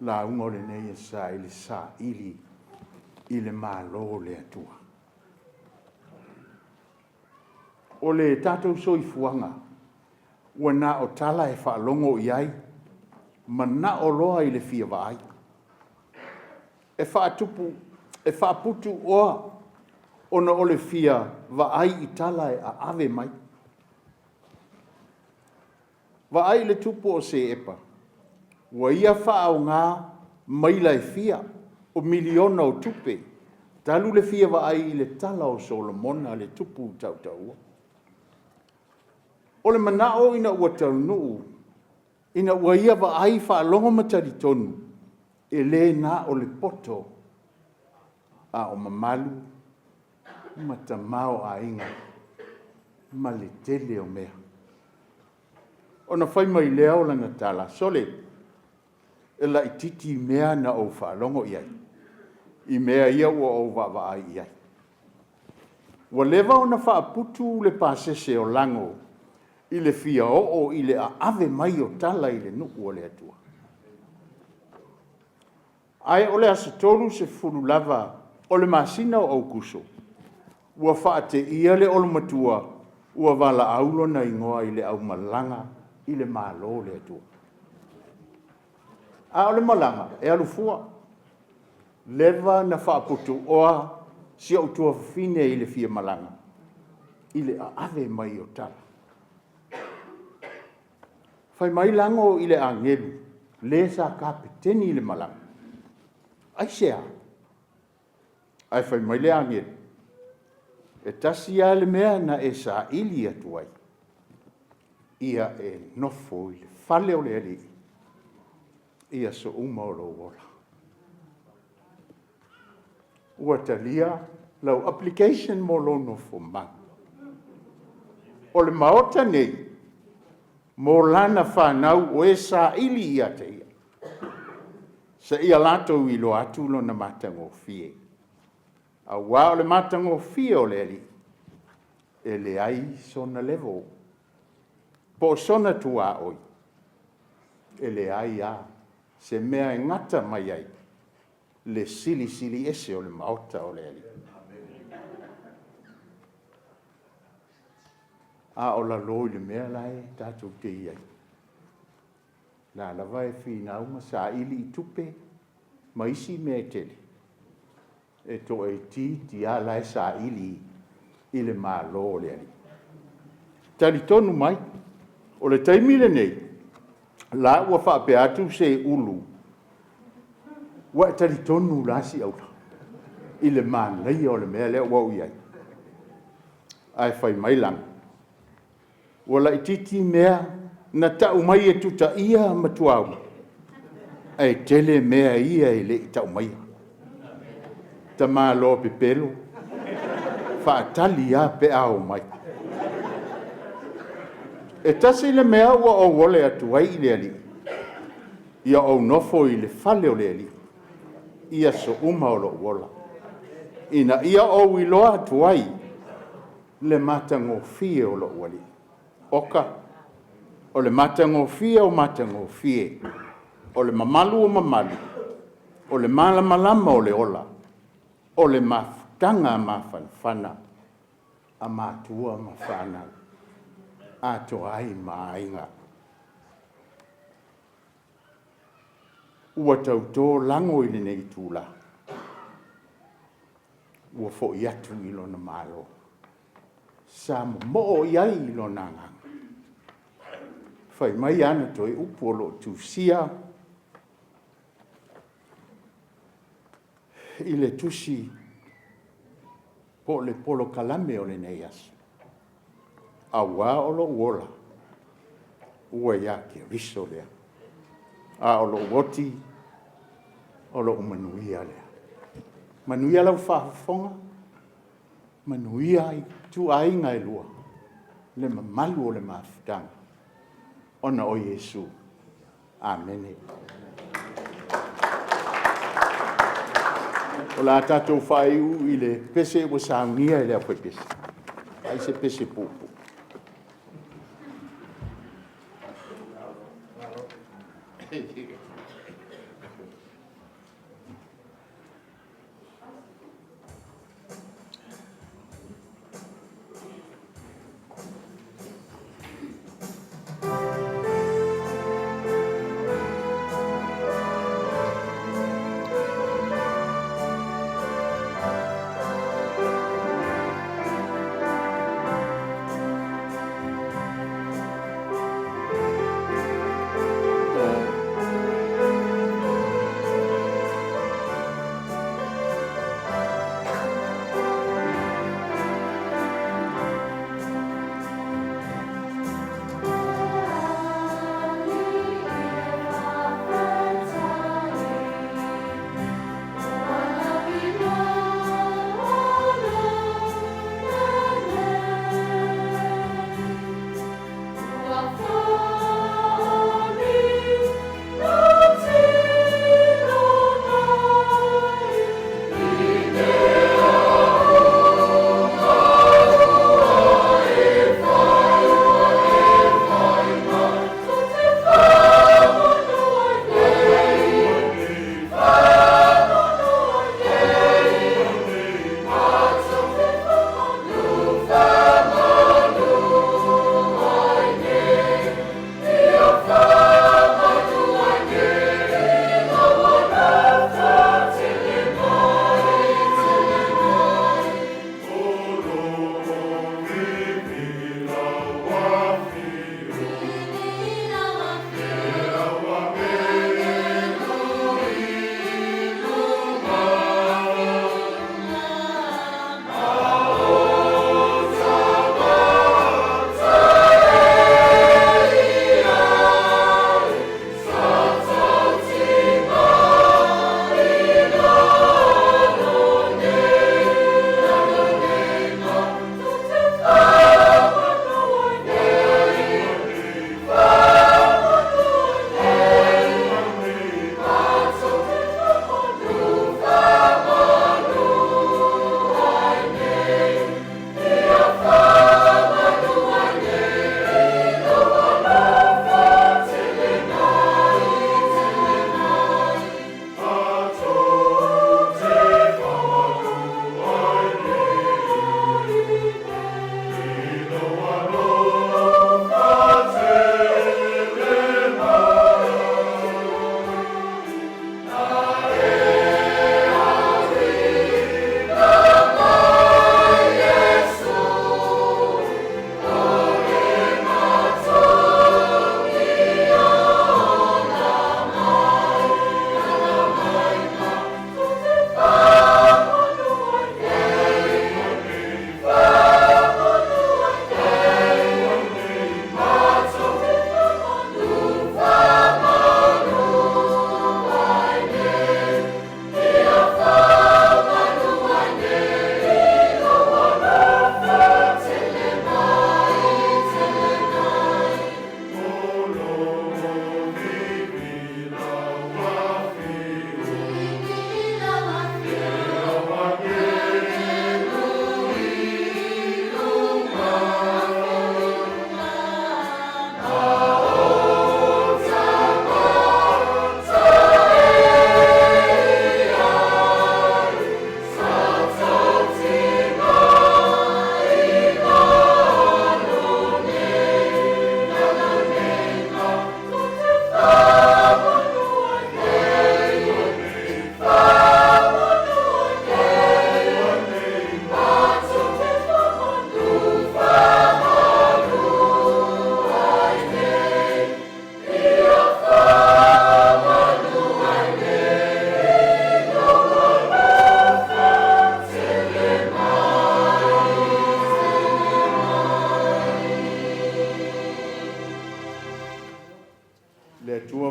lauga o lenei Aso Sa i le saili i le Malo o le Atua. O le tatou soifuaga, ua na o tala e faalogo i ai, manao loa i le fia vaai. E faatupu, e faaputuoa ona o le fia vaai i tala e aave mai. Vaai i le tupu o Seepa, Ua ia faaaogā maila e fia o miliona o tupe talu le fia vaai i le tala o Solomona le tupu tautaua. O le manao ina ua taunuu, ina ua ia vaai, faalogo ma talitonu, e le na o le poto a o mamalu ma tamaoaiga ma le tele o mea. Ona fai mai lea o lana tala, “Sole, e laitiiti mea na ou faalogo i ai i mea ia ua ou vaavaai i ai. Ua leva ona faaputu le pasese o Lago i le fia oo i le aave mai o tala i le nuu o le Atua. Ae o le aso 30 lava o le masina o Aokuso, ua faateia le olomatua ua valaau lona igoa i le aumalaga i le Malo o le Atua. A o le malaga, e alu fua. Leva na faaputuoa si ou tuafafine i le fia malaga i le aave mai o tala. Fai mai Lago i le agelu le sa kapeteni le malaga, aisea? Ae fai mai le agelu, e tasi lava le mea na e saili atu ai, ia e nofo i le fale o le Alii i aso uma o lou ola. Ua talia lau application mo lou nofomau. O le maota nei, mo lana fanau o e saili ia te ia, seia latou iloa atu lona matagofie. Aua o le matagofie o le Alii, e leai sona level po o sona tuaoi, e leai lava se mea e gata mai ai le Silisili Ese o le maota o le Alii. A o lalo i le mea la e tatou te i ai, o la e lava e finau ma saili i tupe ma isi mea e tele, e toaitiiti lava la e saili i le Malo o le Alii. Talitonu mai, o le taimi lenei, la ua faapea atu Seulu, ua e talitonu la Siaula i le manaia o le mea lea ua ou i ai? Ae fai mai Lago, ua laitiiti mea na tau mai e tutaia ma tuaula, ae tele mea ia e le i tau maia. Tamaloa pepelo, faatali lava pe a oo mai. E tasi le mea ua ou ole atu ai i le Alii, ia ou nofo i le fale o le Alii i aso uma o lou ola, ina ia ou iloa atu ai le matagofie o lou Alii. Oka, o le matagofie o matagofie, o le mamalu o mamalu, o le malamalama o le ola, o le mafutaga mafanafana a matua ma fanau, atoa ai ma aiga. Ua tauto Lago i lenei itula, ua foi atu i lona Malo sa momoo i ai lona agaga. Fai mai ana toe upu o lo o tusia i le tusi po o le polokalame o lenei aso, aua o lou ola ua ia Keriso lea, a o lou oti, o lou manuia lea. Manuia lau faafofoga, manuia ituaiga e lua, le mamalu o le mafutaga ona o Iesu. Amene. O le a tatou faaiu i le pese ua saunia e le aufaipese, vaai se pese puupuu.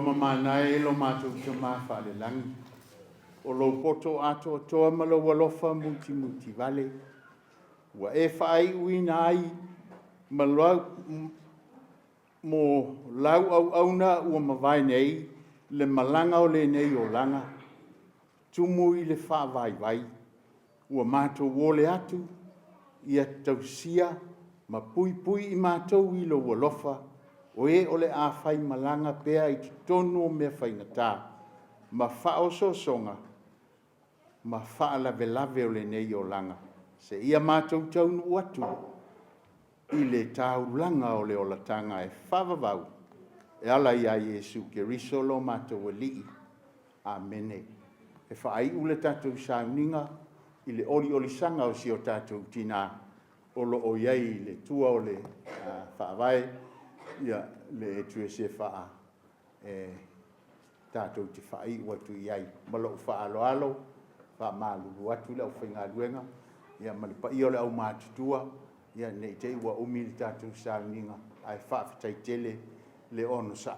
ma manae e lo matou Tama faalelagi, o lou poto atoatoa ma lou alofa mutimutivale, ua e faaiuina ai ma mo lau auauna ua mavae nei le malaga o lenei olaga, tumu i le faavaivai, ua matou ole atu ia tausia ma puipui i matou i lou alofa, o e o le a faimalaga pea i totonu o mea faigata ma faaosoosoga ma faalavelave o lenei olaga, seia matou taunuu atu i le taulaga o le olataga e faavavau e ala ia Iesu Keriso lo matou Alii. Amene. E faaiu le tatou sauniga i le oliolisaga o si o tatou tina o lo o i ai i le tua o le Faavae, le Iesu e tatou te faaiu atu i ai. Ma lou faaaloalo, e faamalulu atu i le aufaigaluega ma le paia o le aumatutua ne i te i ua umi le tatou sauniga, ae faafetai tele le onosai.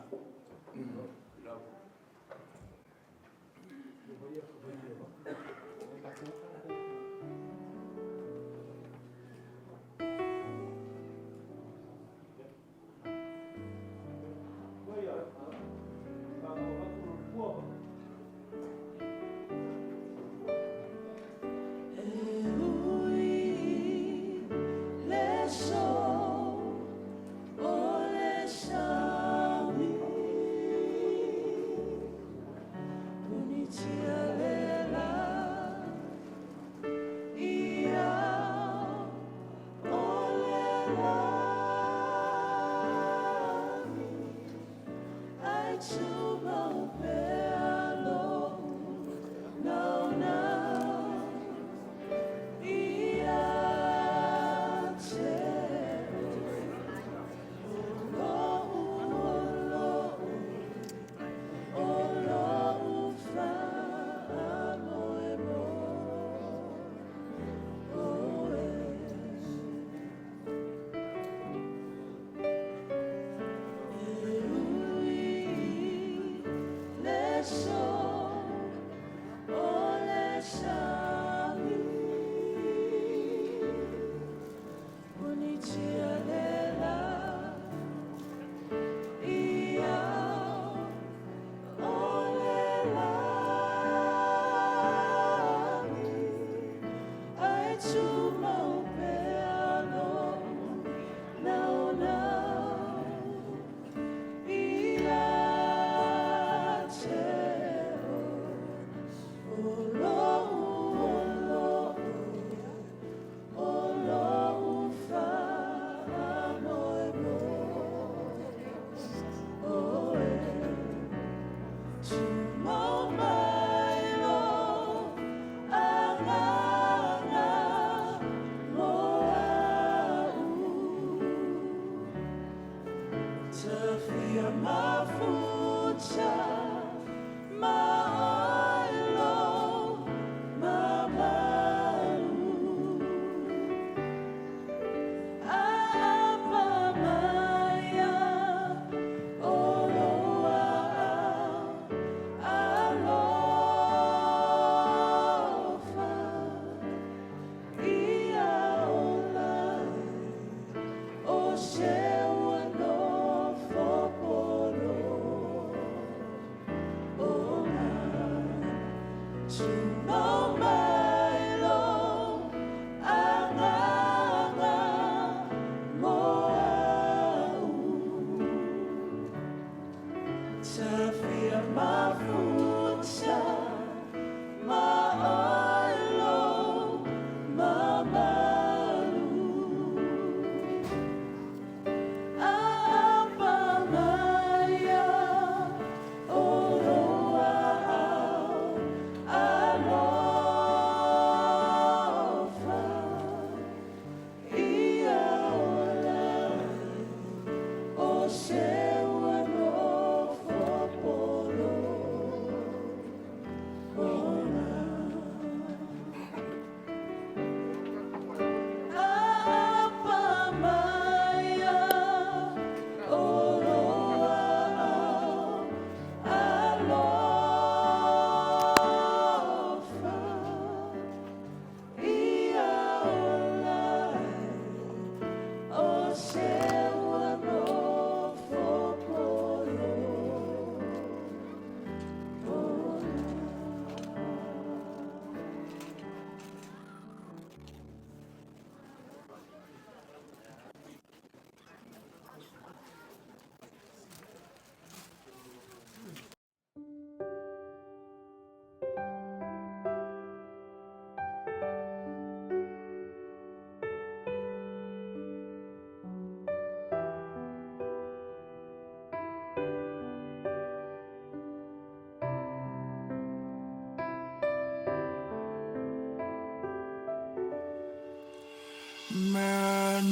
Manaia,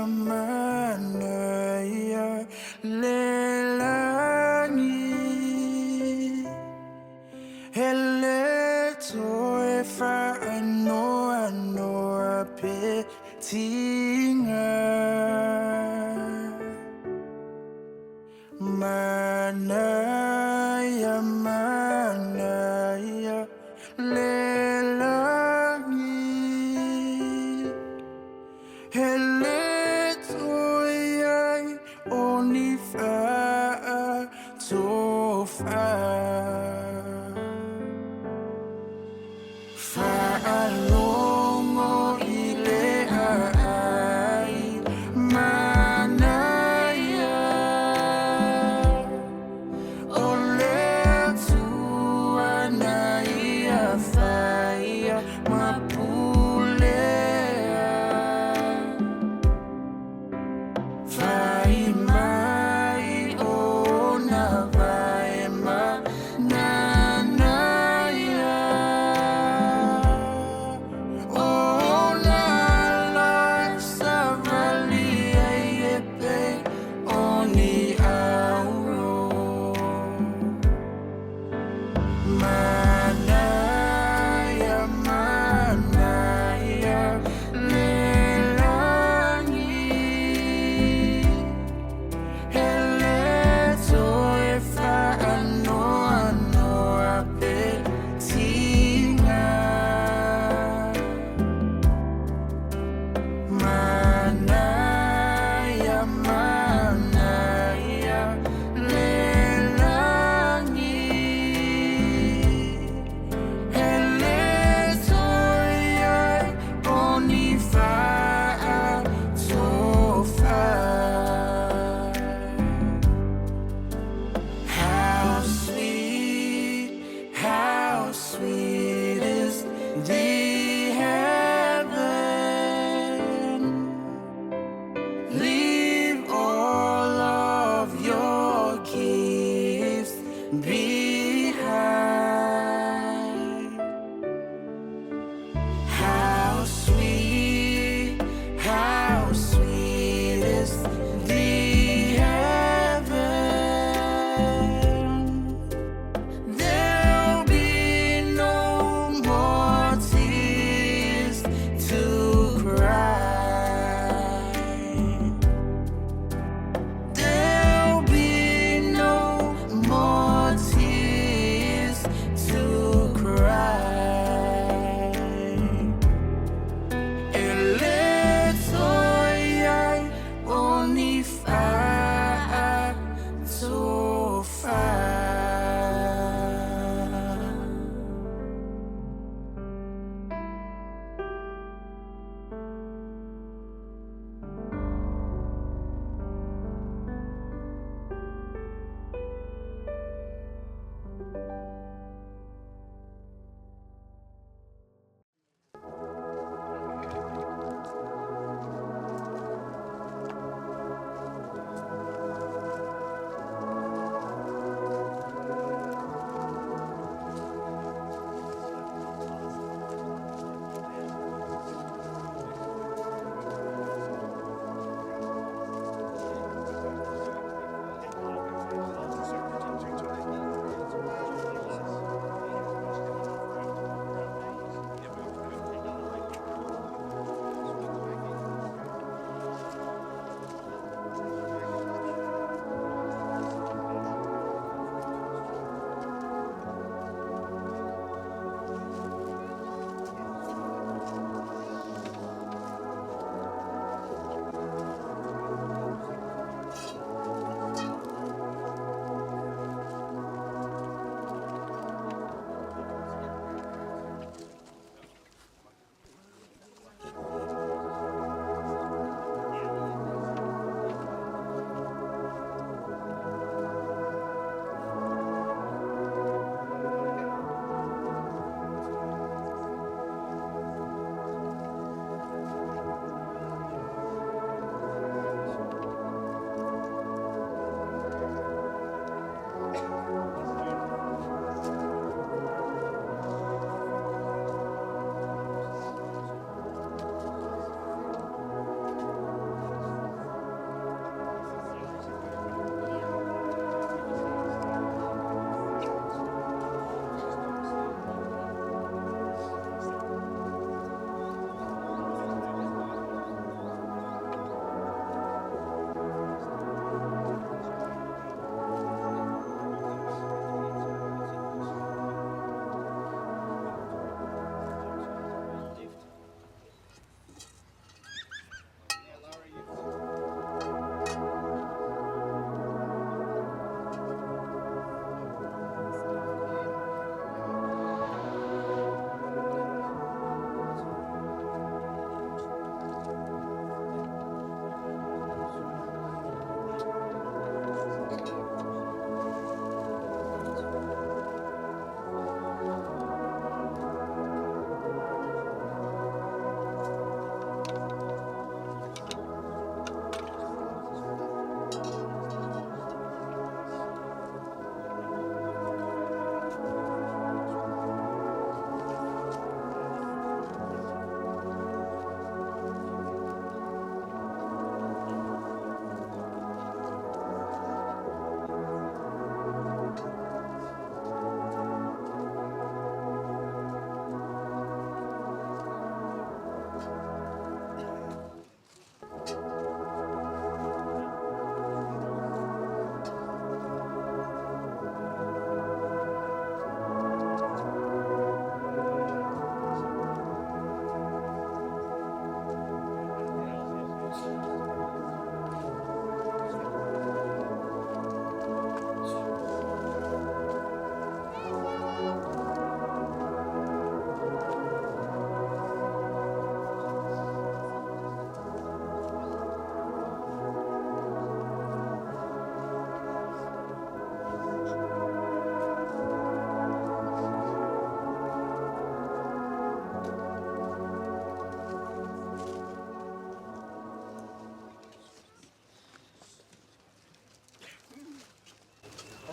manaia le lagi. E le toe faanoanoa pe tiga. Manaia, manaia le lagi. E le toe i ai o ni faatofa. Faalogo i le aai manaia, o le Atua na ia faia ma pulea.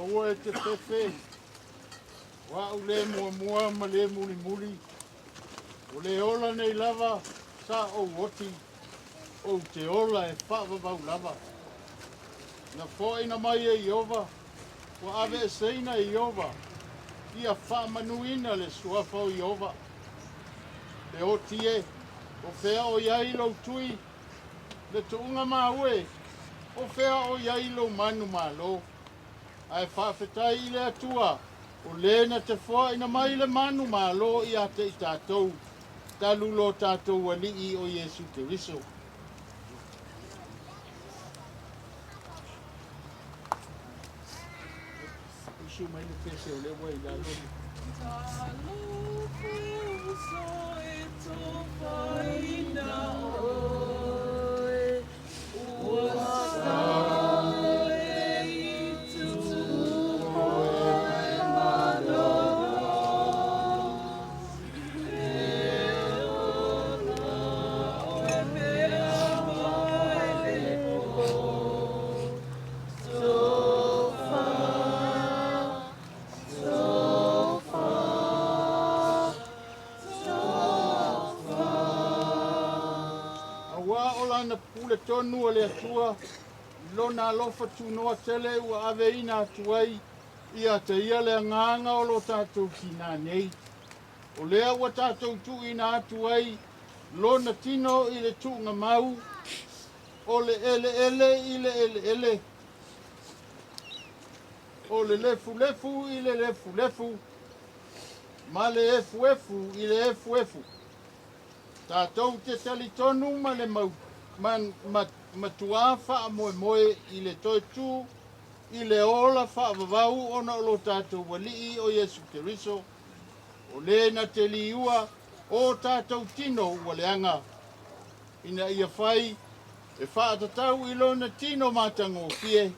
Aua e te fefe, o a'u le muamua ma le mulimuli, o le ola nei lava sa ou oti, ou te ola e faavavau lava. Na foaina mai e Ieova, ua aveeseina e Ieova, ia faamanuina le suafa o Ieova. Le oti e, o fea o i ai lou tui, le tuuga maue, o fea o i ai lou manumalo? Ae faafetai i le Atua, o lē na te foaina mai le manumalo ia te i tatou, talu lo tatou Alii o Iesu Keriso. Usu mai le pese o lea ua i lalo le. Talofa e uso e tofaina oe, ua sa e i tupu e malolo, e ola oe pea mai le po. Tofa, tofa, tofa. Auā o lana pule tonu a le Atua i lona alofa tunoa tele ua aveina atu ai ia te ia le agaga o lo tatou tinā nei. O lea ua tatou tuuina atu ai lona tino i le tuugamau, o le eleele i le eleele, o le lefulefu i le lefulefu, ma le efuefu i le efuefu. Tatou te talitonu ma le mau, ma, ma, matuā faamoemoe i le toe tū i le ola faavavau ona o lo tatou Alii o Iesu Keriso, o lē na te liua o tatou tino ua leaga, ina ia fai e faatatau i lona tino matagofie,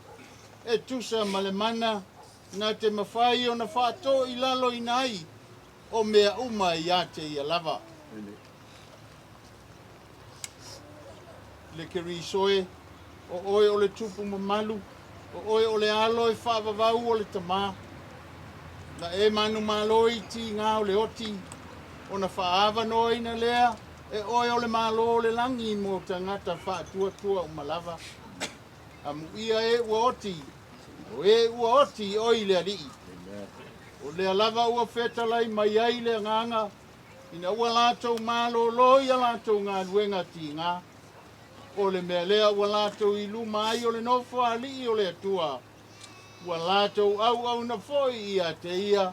e tusa ma le mana na te mafai ona faatoilaloina ai o mea uma ia te ia lava. Le Keriso e, o oe o le tupu mamalu, o oe o le alo e faavavau o le Tamā. Na e manumalo i tigā o le oti, ona faaavanoaina lea e oe o le Malo o le lagi mo tagata faatuatua uma lava. Amuia e ua oti, o e ua oti oi le Alii. O lea lava ua fetalai mai ai le agaga, ina ua latou malōlō i a latou galuega tigā. O le mea lea ua latou i luma ai o le nofoalii o le Atua, ua latou auauna foi ia te ia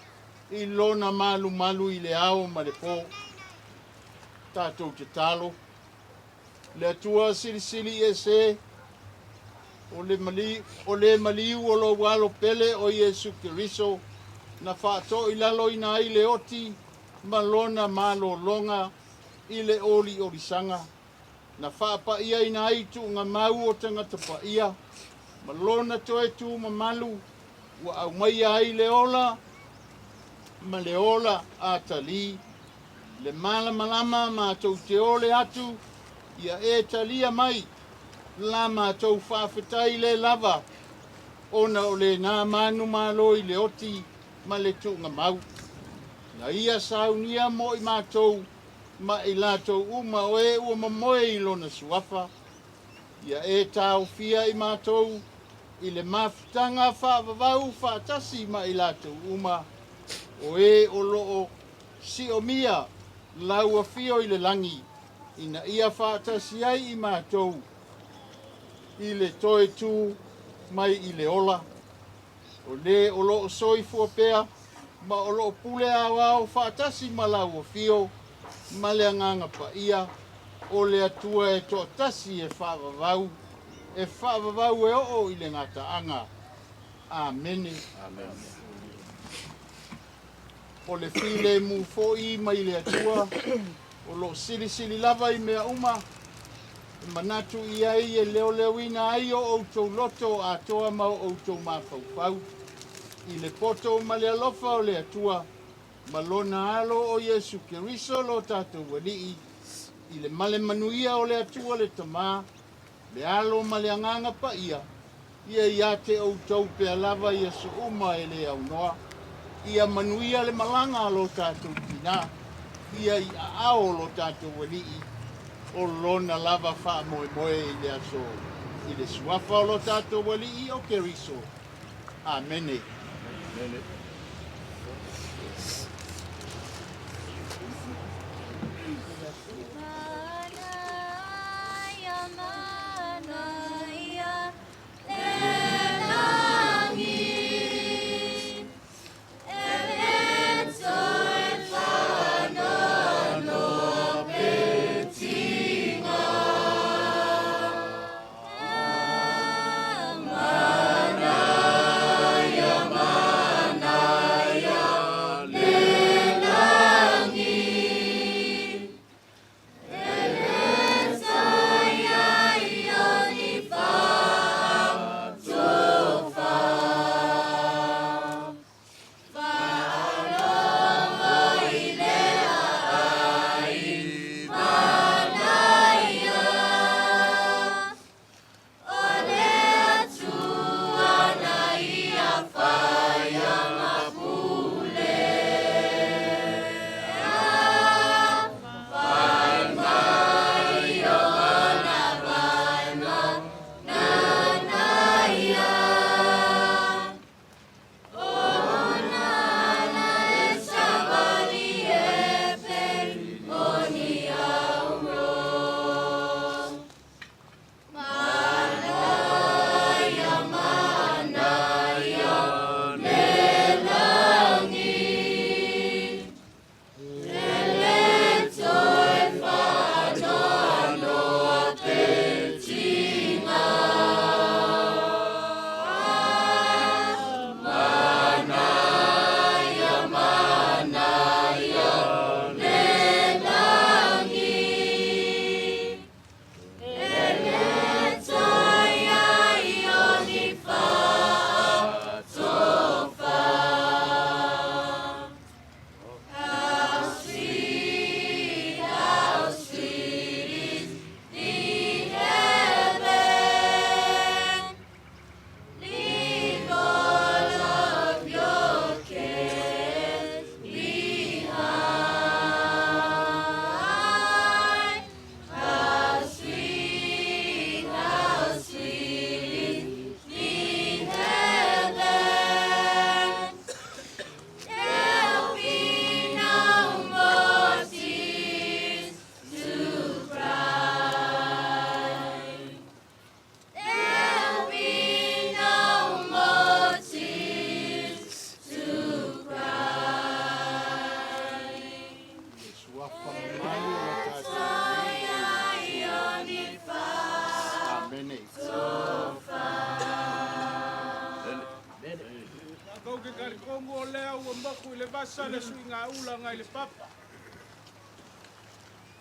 i lona malumalu i le ao ma le pō. Tatou tatalo. Le Atua silisili ese, o le, mali, o le maliu o lou alo pele o Iesu Keriso, na faatoilaloina ai le oti ma lona malōlōga i le oliolisaga, na faapa'iaina ai tuugamau o tagata paia, ma lona toe tumamalu ua aumaia ai le ola ma le ola atalī, le malamalama matou te ole atu, ia e talia mai la matou faafetai lē lava, ona o lenā manumalo i le oti ma le tuugamau. Na ia saunia mo i matou ma i latou uma o e ua momoe i lona suafa, ia e taofia i matou i le mafutaga faavavau faatasi ma i latou uma o e o loo siomia lau afio i le lagi, ina ia faatasi ai i matou i le toe tū mai i le ola. O lē o loo soifua pea ma o loo pule aoao faatasi ma lau afio ma le Agaga Paia, o le Atua e toatasi e faavavau, e faavavau e oo i le gataaga. Amene. O le filemu foʻi mai le Atua, o loo silisili lava i mea uma, e manatu i ai e leoleoina ai o outou loto atoa ma o outou mafaufau, i le poto ma le alofa o le Atua, ma lona alo o Iesu Keriso lo tatou Alii, i le male manuia o le Atua le Tamā, le Alo ma le Agaga Paia, Ia ia te outou pea lava i aso uma e le aunoa. Ia manuia le malaga a lo tatou tinā. Ia i aao o lo tatou Alii o lona lava faamoemoe i le aso i le suafa o lo tatou Alii o Keriso. Amene. Amene. Tatou ke talitonu o lea ua moku i le vasa le suigaula ngai le papa.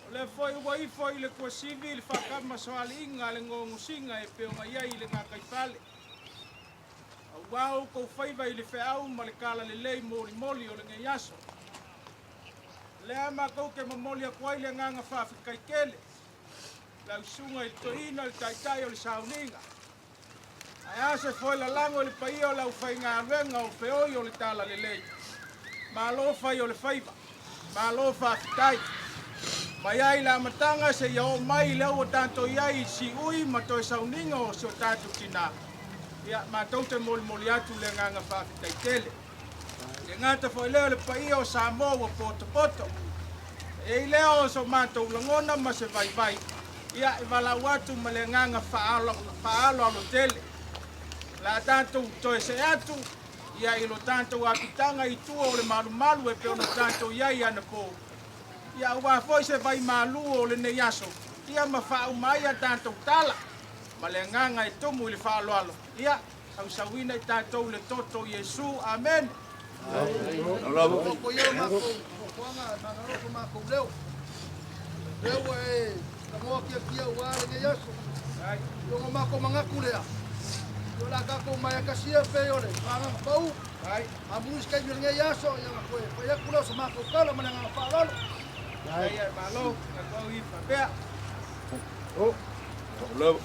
O lea foi ua ifo i le tuasivi le faakamasoaliiga a le gogosiga e pei ona i ai i le gataifale. Auā outou faiva i le feau ma le talalelei molimoli o lenei aso. O lea matou te momoli atu ai le agaga faafetai tele lau susuga i le toeaina, le taitai o le sauniga. Ae a se foe lalago i le paia o le aufaigaluega o feoi o le talalelei. Malo fai o le faiva. Malo faafetai. Mai ai le amataga seia oo mai i lea ua tatou i ai i siui ma toe sauniga o si o tatou tinā. Ia, matou te molimoli atu le agaga faafetai tele. E le gata foi lea o le paia o Samoa ua potopoto. E i ai lea o so matou lagona ma se vaivai, ia, e valaau atu ma le agaga faaaloalo tele. O le a tatou toe see atu, ia, i lo tatou apitaga i tua o le malumalu e pei ona tatou i ai anapo, ia, aua foi se vai malu o lenei aso, ia, ma faauma ai a tatou tala ma le agaga e tumu i le faaaloalo. Ia, Sausauina i tatou i le toto o Iesu. Amene. Ua ia lo makou nofoaga e magalo so makou leo. Lea ua e tagoa kiakia ua lenei aso. I o makou manatu lea. O le a tatou maea tasi ia pei o le agaga pau. Amuli se taimi o lenei aso, ia na toe fai atu lea o se matou tala ma le agaga faaaloalo. Ai ai malo, tatou i faapea. Oh, lava.